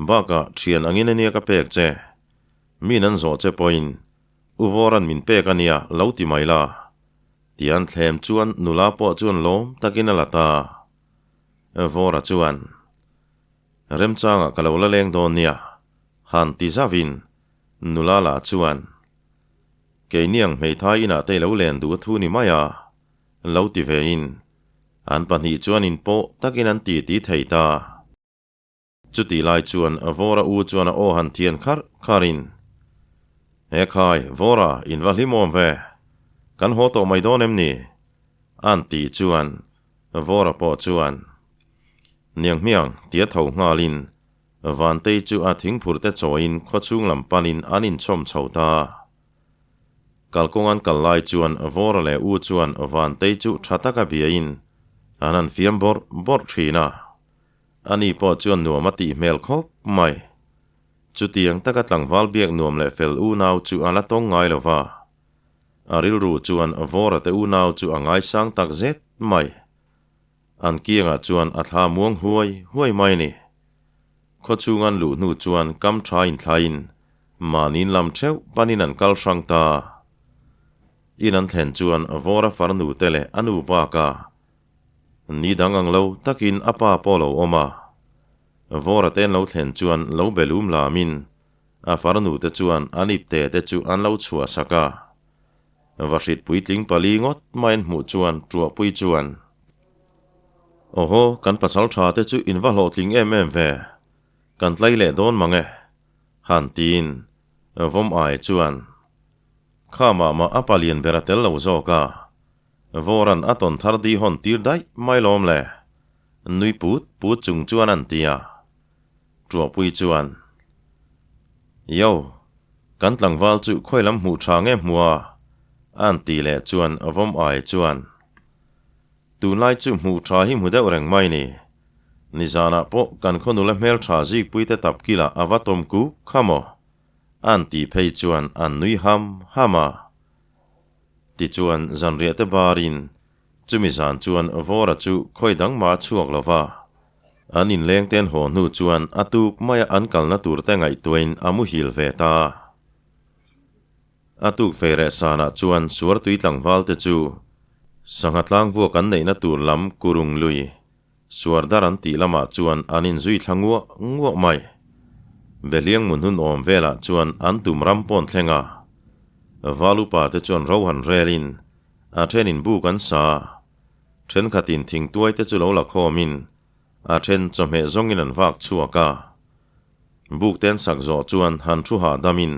bakah thian angin ania ka pek che, min an zawh che pawhin U Vawra'n min pek ania lo ti mai la. Tian thlem chuan nula pawh chuan lawm takin a la ta. Vawra chuan, Remchangah ka lo la leng dawn nia, han ti zauhin nula lah chuan, Keini ang hmeithai inah te i lo len duh a thu ni mai a, lo ti vein an pahnih chuan inpawh takin an titi thei ta. Chutih lai chuan Vawra u chuan a aw han thian kharh kharhin, He khai, Vawra, in va hlimawm ve. Kan haw tawh mai dawn em ni? A'n tih chuan Vawra pawh chuan, Niang hmiang, tia tho nghalin Vantei chu a thingphurh te chawiin khawchhung lam panin an inchhawm chho ta. Kalkawng an kal lai chuan Vawra leh U chuan Vantei chu tha taka biain an han fiam bawrh bawrh thin a. Ani pawh chuan nuam a tih hmel khawp mai. Chutiang taka tlangval biak nuam leh fel unau chu a la tawng ngai lo va. A rilru chuan Vawra te unau chu a ngaisang tak zet mai. An kiangah chuan a thla muang huai huai mai a ni. Khawchhung an luh hnu chuan kam tha inthlaiin mahniin lam theuh panin an kal hrang ta. In an thlen chuan Vawra farnu te leh a nu bakah ni dang ang lo takin a pa pawh lo awm a. Vawra te an lo thlen chuan lo be lum lamin a farnu te chuan an ipte te chu an lo chhuah sak a. Vahrit puitling pali ngawt mai an hmuh chuan Tuahpui chuan, Awhaw, kan pasal tha te chu in va hlawhtling em em ve, kan tlai leh dawn mang e, han tiin vawm ai chuan, Kha mah mah a palian ber a tel lo zawk a, Vawran a tawn thar di hawn tir daih mai lawm le, nui put put chung chuan an ti a. Tuahpui chuan, Yo, kan tlangval chu khawi lam hmuh tha nge hmu a? a'n ti leh chuan vawm ai chuan, Tunlai chu hmuh tha hi hmu deuh reng mai ni. Nizanah pawh kan khaw nula hmeltha zikpuite tap kilah a va tawm kuk kha maw? a'n ti phei chuan an nui ham ham a. Tichuan zanriah te barin Chumi zan chuan Vawra chu khawi dang mah a chhuak lo va. An inleng ten haw hnu chuan a tuk maia an kalna tur te ngaihtuahin a muhil ve ta. A tuk fei reh sanah chuan Suartui tlangval te chu sangha tlangvuak an neihna tur lam Kurung lui, Suardar an tih lamah chuan an inzui thla nguah nguah mai. Behliang mun hun awm velah chuan an tum ram pawn thleng a. Val upa te chuan ro han relin A thenin buk an sa a, thenkhatin thingtuai te chu lo la khawmin a then chawhmeh zawngin an vak chhuak a. Buk te an sak zawh chuan han thu hahdamin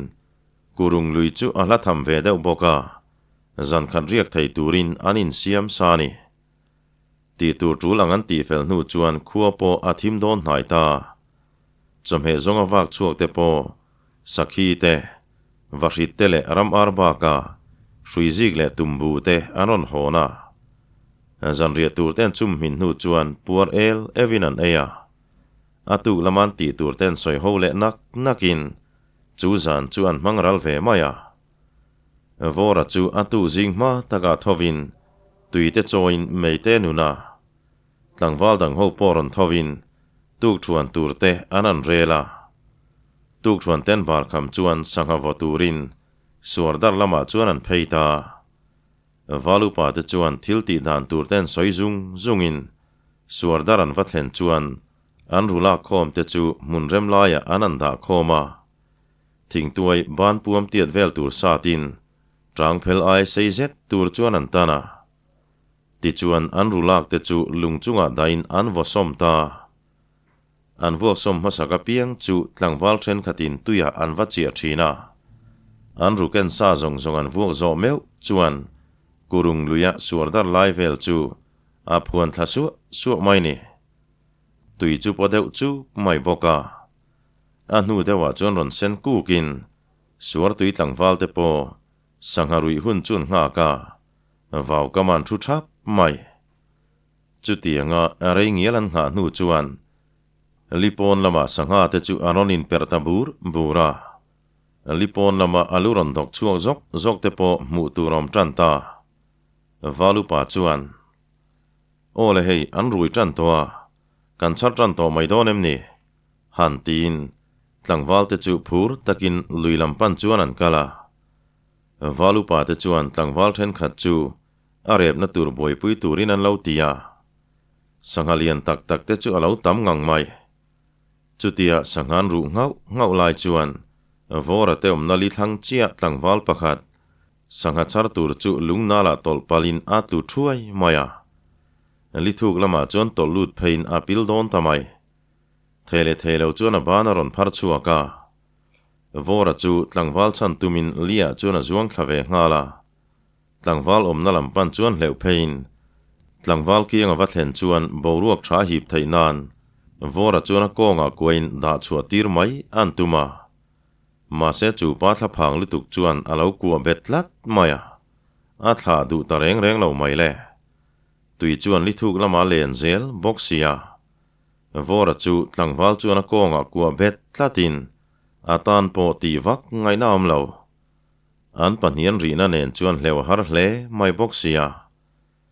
Kurung lui chu a hla tham ve deuh bawk a, zan khat riak thei turin an insiam sa a ni. Tih tur tul ang an tihfel hnu chuan khua pawh a thim dawn hnai ta. Chawhmeh zawnga vak chhuak te pawh Sakhi te, Vahrit te leh ram ar bakah Hruizik leh Tumbu te an rawn hawn a. Zanriah tur te an chum hmin hnu chuan puar el evin an ei a. A tuk lama an tih tur te an sawi ho leh nak nakin chu zan chu an hmang ral ve mai a. Vawra chu a tuk zing hma takah thovin tui te chawiin mei te nun a. Tlangval dang ho pawh rawn thovin tukthuan tur te an an rel a. Tukthuan ten bar kham chuan sangha vaw turin suar dar lamah chuan an phei ta. Val upa te chuan thil tih dan tur te an sawi zung zungin suar dar an va thlen chuan an ru lak khawm te chu hmun rem laiah an an dah khawm a. Thingtuai ban puam tiat vel tur satin tangphel ai sei zet tur chuan an tan a. Tichuan an ru lak te chu lung chungah dahin an vaw sawm ta. An vuak sawm hmasak apiang chu tlangval thenkhatin tuiah an va chiah thin a. An ru ken sa zawng zawng an vuak zawh meuh chuan Kurung luia suar dar lai vel chu a phuan thla suah suah mai ni. Tui chu paw deuh chuk mai bawk a. A hnu deuhah chuan rawn sen kukin suar tui tlangval te pawh sangha ruih hun chu an nghak a. Vau ka man thu thap mai. Chutianga rei ngial an nghah hnu chuan Lipawn lama sangha te chu a rawn inperh ta bur bur a. Lipawn lama a lu rawn dawk chhuak zawk zawk te pawh hmuh tur awm tan ta. Valupa chuan, Aw le hei, an rui tan tawh a, kan chhar tan tawh mai dawn em ni? Han tiin tlangval te chu phur takin lui lam pan chuan an kal a. Val upa te chuan tlangval thenkhat chu a repna tur buaipui turin an lo ti a. Sangha lian tak tak te chu a lo tam ngang mai. Chutia sanghan ruh nghauh nghauh lai chuan Vawra te awmna li thlang chiah tlangval pakhat sangha chhar tur chu lungnalah tawlh palhin a tlu thuai mai a. Li thuk lamah chuan tawlh lut pheiin a pil dawn ta mai. Thei leh thei lo chuan a ban a rawn phar chhuak a. Vawra chu tlangval chhan tumin Lia chuan a zuang thla ve nghal a. Tlangval awmna lam pan chuan hleuh pheiin tlangval kiang a va thlen chuan boruak tha hip theih nan Vawra chuan a kawngah kuain dah chhuah tir mai an tum a. Mahse chu pa thlaphang lutuk chuan a lo kuah bet tlat mai a, a thlah duh ta reng reng lo mai le. Tui chuan li thuk lamah len zel bawk sia. Vawra chu tlangval chuan a kawngah kuah bet tlatin a tan pawh tih vak ngaihna awm lo. An pahnian rihna nen chuan hleuh a har hle mai bawk sia.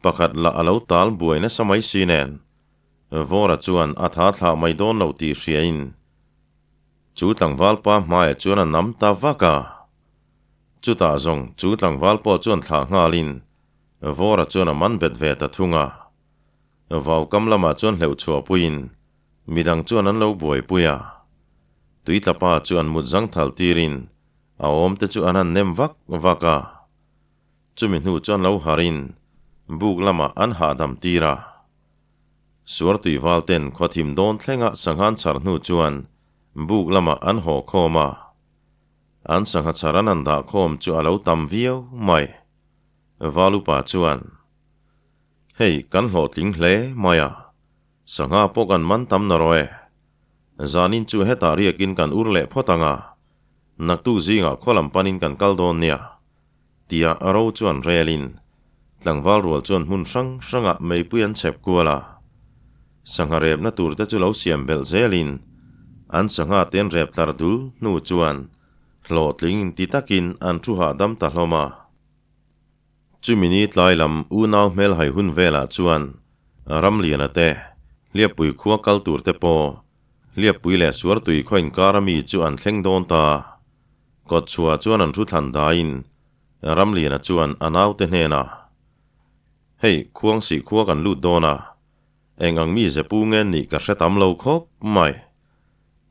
Pakhat lah a lo tal buai nasa mai si nen. Vawra chuan a tha thlah mai dawn lo tih hriain chu tlangval pa hmaiah chuan a nam ta vak a. Chutah zawng chu tlangval pawh chuan thlah nghalin Vawra chuan a man bet ve ta thung a. Vaukam lamah chuan hleuh chhuahpuiin midang chuan an lo buaipui a. Tuitlapa chu an mut zangthal tirin a awmte chu an han nem vak vak a. Chumi hnu chuan lo harin buk lamah an hahdam tir a. Suartui val ten khawthim dawn thlenga sanghan chhar hnu chuan buk lamah an haw khawm a. An sangha chhar an han dah khawm chu a lo tam viau mai. Valupa chuan, Hei, kan hlawhtling hle mai a, sangha pawh kan man tam na rawh e. Zanin chu hetah riakin kan ur leh phawt ang a, naktuk zingah khaw lam panin kan kal dawn nia, tia a ro chuan relin tlangval rual chuan hmun hrang hrangah meipui an chhep kual a. Sangha repna tur te chu lo siam belh zelin an sangha te an rep tlar dul hnu chuan hlawhtling inti takin an thu hahdam ta hlawm a. Chumi ni tlai lam unau hmelhai hun velah chuan Ramliana te, Hliappui khua kal tur te pawh Hliappui leh Suartui khaw inkar ami chu an thleng dawn ta. Kawtchhuah chuan an thu thlan daiin Ramliana chuan a naute hnenah, Hei, Khuangsih khua kan lut dawn a, eng ang mi zepu nge nih ka hre tam lo khawp mai.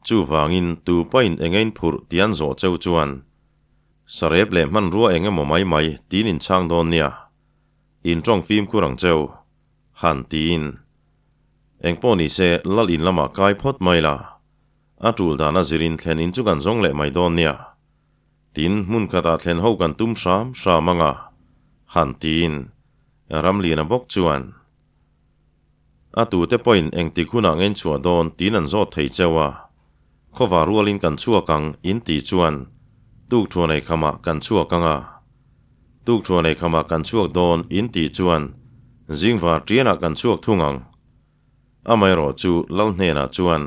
Chuvangin tu pain engein phurh ti an zawh cheu chuan Sarep leh hmanrua eng emaw mai mai tiin in chhang dawn nia, in tawng fimkhur ang cheu, han tiin. Eng pawh ni se lal in lamah kai phawt mai la, a tul dan a zirin thlen in chu kan zawng leh mai dawn nia. Tin, hmun khatah thlen ho kan tum hram hram ang a, han tiin. Ramliana bawk chuan, A tute pawhin engtik hunah nge in chhuah dawn tiin an zawt thei cheu a, khawva rualin kan chhuak ang in tih chuan tukthuan ei khamah kan chhuak ang a, tukthuan ei khamah kan chhuak dawn in tih chuan zingvar tianah kan chhuak thung ang. Amaherawh chu Lal hnenah chuan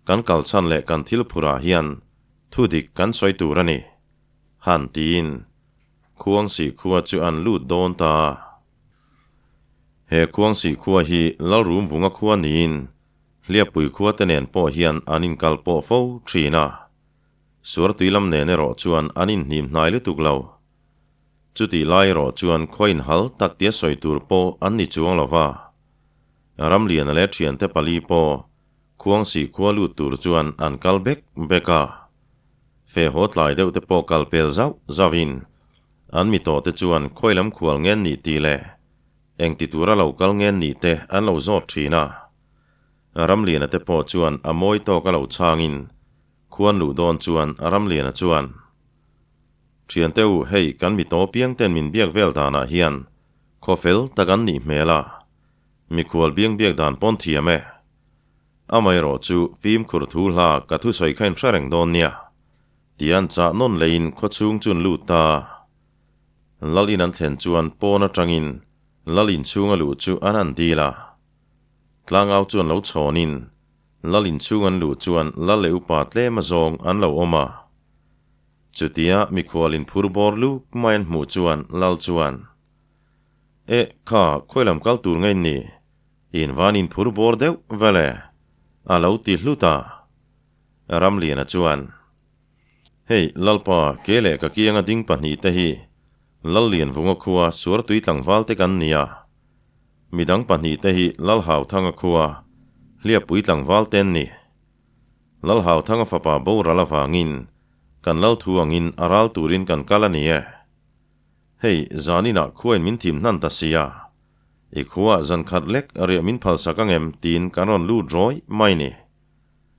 kan kal chhan leh kan thil phurah hian thu dik kan sawi tur a ni, han tiin Khuangsih khua chu an lut dawn ta a. He Khuangsih khua hi Lalrumvunga khua niin Hliappui khua te nen pawh hian an inkal pawh fo thin a. Suartui lam nen erawh chuan an inhnim hnai lutuk lo. Chutih lai erawh chuan khua inhal tak tia sawi tur pawh an ni chuang lo va. Ramliana leh thiante pali pawh Khuangsih khua lut tur chuan an kal bek bek a. Fe haw tlai deuh te pawh kal pel zauh zauhin an mi tawh te chuan khawi lam khual ngen nih tih leh eng ti tura lo kal ngen nih te an lo zawt thin a. Ramliana te pawh chuan a mawi tawk a lo chhangin khuan luh dawn chuan Ramliana chuan, Thiante u, hei kan mi tawh piang ten min biak vel danah hian khaw fel tak an nih hmel a, mikhual biang biak dan pawn thiam e. Amaherawh chu fimkhur thu hla ka thusawi kha in hre reng dawn nia, ti an chah nawn leiin khawchhung chu an lut ta. Lal in an thlen chuan pawn atangin Lal inchhung a luh chu an han dil a. Tlangau chu an lo chhawnin Lal inchhung an luh chuan Lal leh upa tlem a zawng an lo awm a. Chutia mikhual inphur bawr luk mai an hmuh chuan Lal chuan, Eh, kha khawi lam kal tur nge in ni? In van inphur bawr deuh vel e, a lo ti hlut a. Ramliana chuan, Hei, Lalpa, ke leh ka kianga ding pahnihte hi Lallianvunga khua Suartui tlangvalte kan ni a. Midang pahnihte hi Lalhauthanga khua Hliappui tlangvalte an ni. Lalhauthanga fapa boral avangin kan lal thu angin a ral turin kan kal a ni e. Hei, zaninah khuain min thim hnan ta sia. I khuaah zan khat lek riah min phalsak angem tiin kan rawn lut rawih mai ni.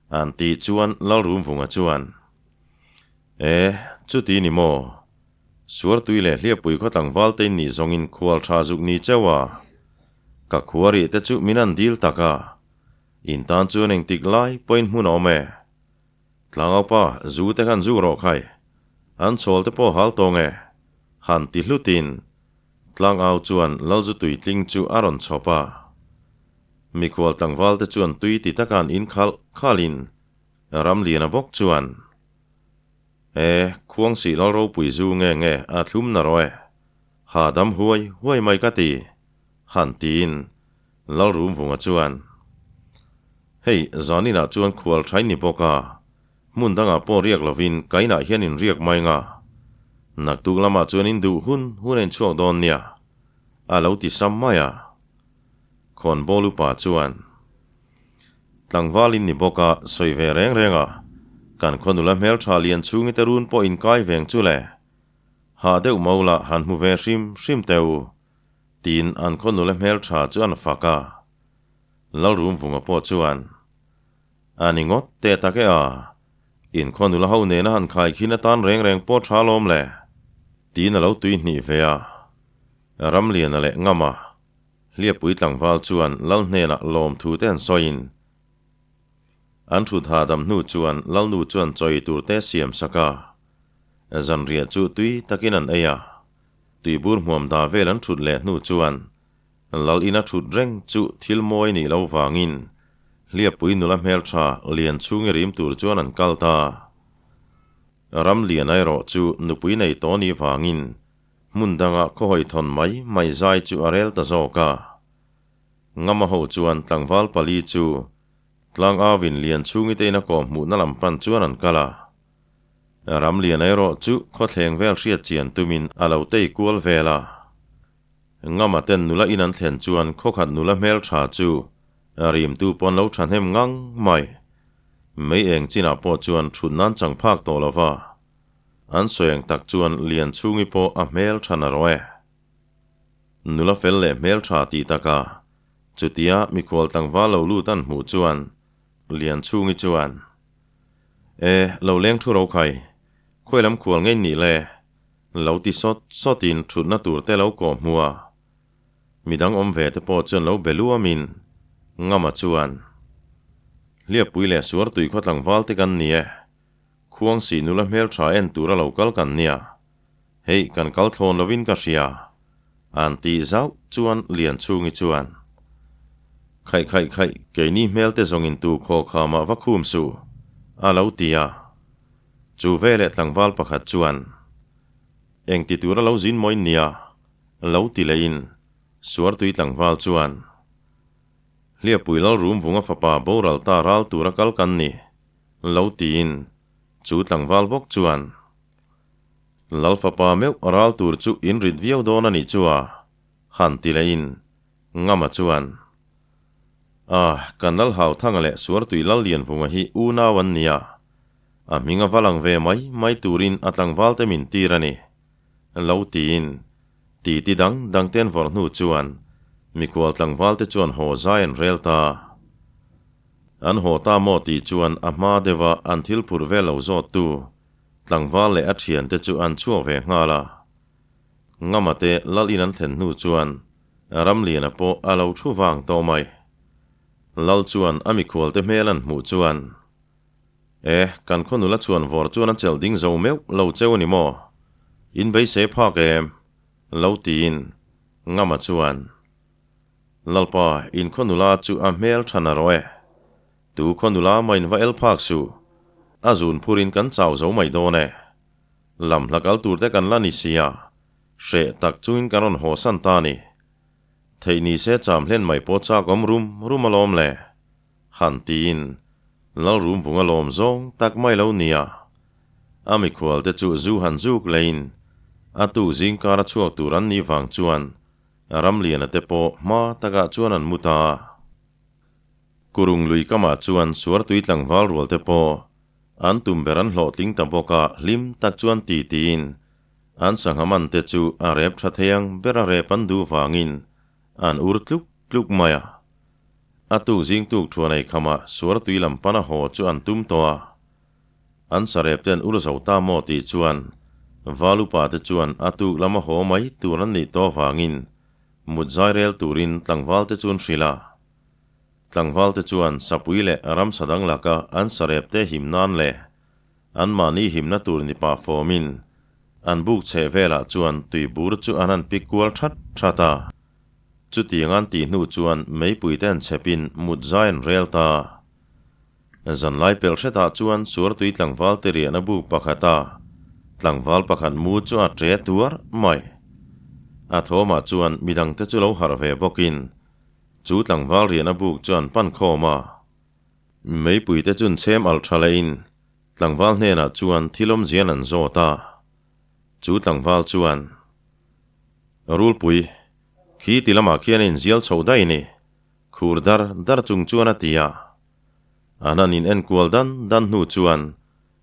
An tih chuan Lalrumvunga chuan, E, chuti ni maw? Suartui leh Hliappui khaw tlangval te in nih zawngin khual tha zuk ni cheu a. Ka khua rih te chu min an dil tak a. In tan chuan engtik lai pawhin hmun a awm e. Tlangaupa zu te khan zu rawh khai. An chhawl te pawh hal tawng e. Han ti hlutin Tlangau chuan Lalzu tuitling chu a rawn chhawp a. Mikhual tlangval te chuan tui ti taka an in khalh khalhin Ramliana bawk chuan, E, Khuangsih Lal ropui zu nge nge a thlum na rawh e, ha dam huai huai mai ka ti, han tiin Lalrumvunga chuan, Hei, zaninah chuan khual thain ni bawk a, hmun dangah pawh riak lovin ka inah hian in riak mai nga, naktuk lamah chuan in duh hun hun a inchhuak dawn nia, a lo ti sam mai a. Khawnbawl upa chuan, Tlangval in ni bawk a, sawi ve reng reng a, kan khaw nula hmeltha lian chhungi te run pawh in kai veng chu le. Hah deuh mo la han hmu ve hrim hrim teh u, tiin an khaw nula hmeltha chu an fak a. Lalrumvunga pawh chuan, A ni ngawt teh tak e a, in khaw nula ho nena han khai khin atan reng reng pawh tha lawm le, tiin a lo tui hnih ve a. Ramliana leh Ngama Hliappui tlangval chuan Lal hnenah lawmthu te an sawiin an thut hahdam hnu chuan Lalnu chuan chawi tur te siam sak a, zanriah chu tui takin an ei a, tuibur hmuam da vel an thut leh hnu chuan Lal ina thut reng chu thil mawi nih lo vangin Hliappui nula hmeltha lian chhungi rim tur chuan an kal ta. Ramliana erawh chu nupui nei tawh nih vangin Hmun danga khawhawi thawn mai mai zai chu a rel ta zawk a. Ngama ho chuan tlangval pali chu tlang avin lian chhungi te in a kawh hmuhna lam pan chuan an kal a. Ramlian erawh chu khawthleng vel hriat chian tumin a lo tei kual vel a. Ngama ten nula in an thlen chuan khawkhat nula hmeltha chu rimtu pawn lo thahnem ngang mai. Mei eng chinah pawh chuan thut nan chang phak tawh lova. An sawi ang tak chuan Lianchhungi pawh a hmel tha na rawh e. Nula fel leh hmel tha tih taka chutia mikhual tlangval lo lut an hmuh chuan Lianchhungi chuan, E, lo leng thu ro khai, khawi lam khual ngei nih le? Lo ti sawt sawtin thutna tur te lo kawh hmu a. Midang awm ve te pawh chuan lo be luamin Ngama chuan, Hliappui leh Suartui khaw tlangval te kan ni e. Khuangsi nula hmeltha en tura lo kal kan nia, hei kan kal thlawn lovin ka hria, an tih zauh chuan Lianchhungi chuan, Khaih khaih khaih, keini hmelte zawngin tu khaw khamah va khum suh, a lo ti a. Chu veleh tlangval pakhat chuan, Engti tura lo zin mawi nia, lo ti lehin Suartui tlangval chuan, Hliappui Lalrumvunga fapa boral ta ral tura kal kan ni, Lo tiin chu tlangval bawk chuan, Lal fapa meuh ral tur chu in rit viau dawn a nih chu a, han ti lehin Ngama chuan, Ah, kan Lal Hauthanga leh Suartui Lal Lianvunga hi unau an nia, a hming a va lang ve mai mai turin a tlangval te min tir a ni, lo tiin titi dang dang te an vawrh hnu chuan mikhual tlangval te chuan haw zai an rel ta. An haw ta maw tih chuan a hma deuha an thil phurh vel lo zawttu tlangval leh a thiante chu an chhuak ve nghal a. Ngama te lal in an thlen hnu chuan Ramliana pawh a lo thu vang tawh mai. Lal chuan a mikhualte hmel an hmuh chuan, E, kan khaw nula chuan vawr chuan a chelh ding zo meuh lo cheu a ni maw? In beisei phak em? Lo tiin Ngama chuan, Lalpa, in khaw nula chu a hmel tha na rawh e. Tu khaw nula mah in va el phak suh. A zun phurin kan chau zo mai dawn e. Lam hla kal tur te kan la ni sia, hreh tak chungin kan rawn haw san ta ni. Theih ni se cham hlen mai pawh chak awm rum rum alawm le. Han tiin Lalrum vung alawm zawng tak mai lo nia. A mikhual te chu zu han zuk leiin a tuk zingkar a chhuak tur an nih vang chuan Ramliana te pawh hma takah chuan an mu ta a. Kurung lui kamah chuan Suartui tlangval rual te pawh an tum ber an hlawhtling ta bawk a, hlim tak chuan ti tiin an sangha man te chu a rep tha thei ang ber a rep an duh vangin an ur tluk tluk mai a. A tuk zing tuk thuan ei khamah Suartui lam pana haw chu an tum tawh a. An sarep te an ur zo ta maw tih chuan Val upa te chuan a tuk lama haw mai tur an nih tawh avangin mut zai rel turin tlangval te chu an hrilh a. Tlangval te chuan sapui leh ramsa dang laka an sarep te him nan leh anmahni himna tur ni pah fawmin an buk chheh velah chuan tuibur chu an han pik kual that that a. Chutiang an tih hnu chuan meipui te an chhepin mut zai an rel ta. Zanlai pelh hretah chuan Suartui tlangval te riahna buk pakhata tlangval pakhat mu chu a ṭe tuar mai. A thawmah chuan midangte chu lo harh ve bawkin chu tlangval riahna buk chu an pan khawm a. Meipuite chun chhem alh tha lehin tlangval hnenah chuan thil awmzian an zawt a. Chu tlangval chuan, Rulpui, khi ti lamah khian a inzial chhoh daih ni. Khur dar dar chung chuan a ti a. An han in enkual dan dan hnu chuan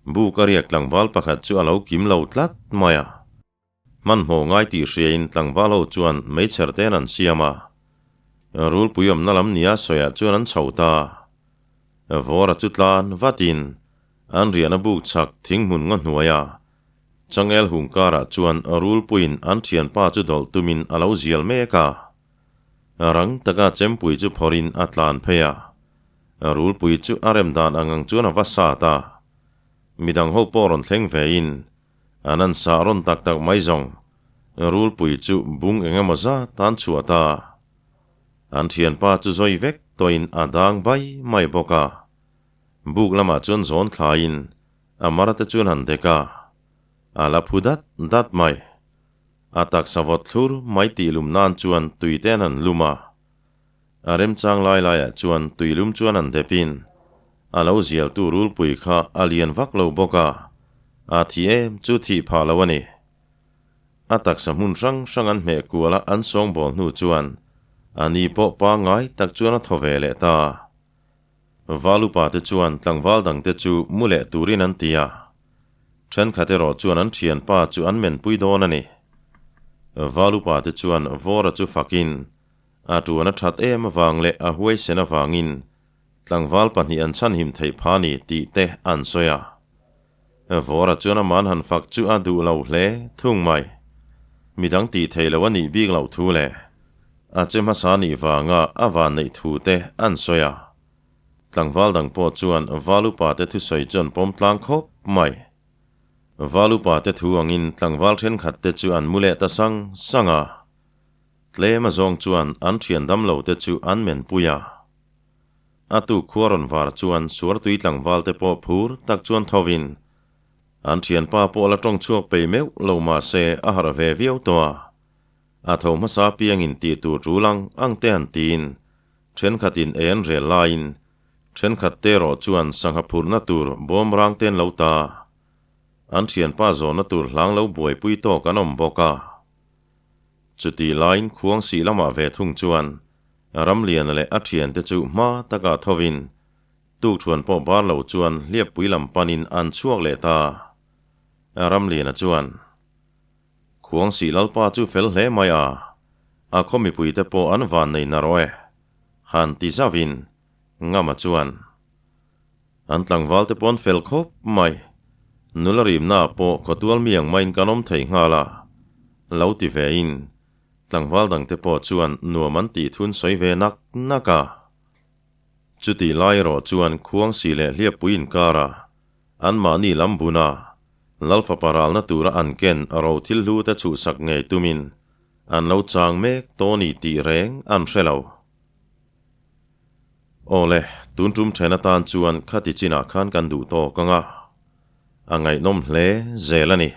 buk a riak tlangval pakhat chu a lo kim lo tlat mai a. Hmanhmawh ngai tih hriain tlangval ho chuan meichher ten an siam a. Rulpui awmna lam nia sawiah chuan an chho ta. Vawra chu tlan vatin an riahna buk chhak thinghmun ngaw hnuaia changel hung karah chuan rulpuiin an thianpa chu dawlh tumin a lo zial mek a. Rang taka chempui chu phawrhin a tlan phei a. Rulpui chu a rem dan ang ang chuan a va sat a. Midang ho pawh rawn thleng vein An an sah rawn tak tak mai zawng. Rulpui chu bung eng emaw zat an chhuah ta. An thianpa chu zawi vek tawhin a dang bai mai bawk a. Buk lamah chuan zawn thlaiin a mara te chuan han dek a. A la phu dat dat mai. A taksa vawt thlur mai tih lum nan chuan tui te an han lum a. A remchang lai laiah chuan tuilum chuan an depin a lo zialtu rulpui kha a lian vak lo bawk a, a thi em chu thih phah lo a ni. A taksa hmun hrang hrang an hmeh kual a an sawngbawl hnu chuan a ni pawh pangngai tak chuan a thaw ve leh ta. Val upa te chuan tlangval dangte chu mu leh turin an ti a, thenkhat erawh chuan an thianpa chu an menpui dawn a ni. Val upa te chuan Vawra chu fakin A tuan a that em avang leh a huaisen avangin tlangval pahnih an chhanhim theih pha ni tih te an sawi a. Vawra chuan aman han fak chu a duh lo hle thung mai. Midang tih theih loh a nih bik loh thu leh a che hmasa nih vanga a van neih thu te an sawi a. Tlangval dang pawh chuan Val upa te thusawi chu an pawm tlang khawp mai. Val upa te thu angin tlangval thenkhat te chu an mu leh ta sang sang a. Tlem a zawng chuan an thian dam lo te chu an men pui a. A tuk khua rawn var chuan Suartui tlangval te pawh phur tak chuan tho in an thianpa pawh la tawng chhuak pei meuh lo mah se a harh ve viau tawh a. A tho hmasa piangin tih tur tul ang ang te han tiin thenkhat in ei an rel laiin thenkhat te erawh chuan sangha phurhna tur bawm rang te an lo ta. An thianpa zawnna tur hlang lo buaipui tawk an awm bawk a. Chutih laiin Khuangsih lamah ve thung chuan Ramliana leh a thiante chu hma takah thovin tukṭhuan pawh bar lo chuan hliappui lam panin an chhuak leh ta. Ramliana chuan, Khuangsih Lalpa chu fel hle mai a, a khaw mipuite pawh an van nei narawh e, han ti zauhin Ngama chuan, An tlangvalte pawh an fel khawp mai. Nula rimnaah pawh khawtual mi ang maiin kan awm thei nghal a, lo ti vein tlangval dangte pawh chuan nuam an tih thun sawi ve nak nak a. Chutih lai erawh chuan Khuangsi leh Hliappui inkara anmahni lam buna Lal fapa ralna tura an ken ro thil hlu te chhuhsak ngei tumin an lo chang mek tawh ni tih reng an hre lo. Aw le, tun tum then atan chuan khati chinah khan kan duh tawk ang a, a ngaihnawm hle zel a ni.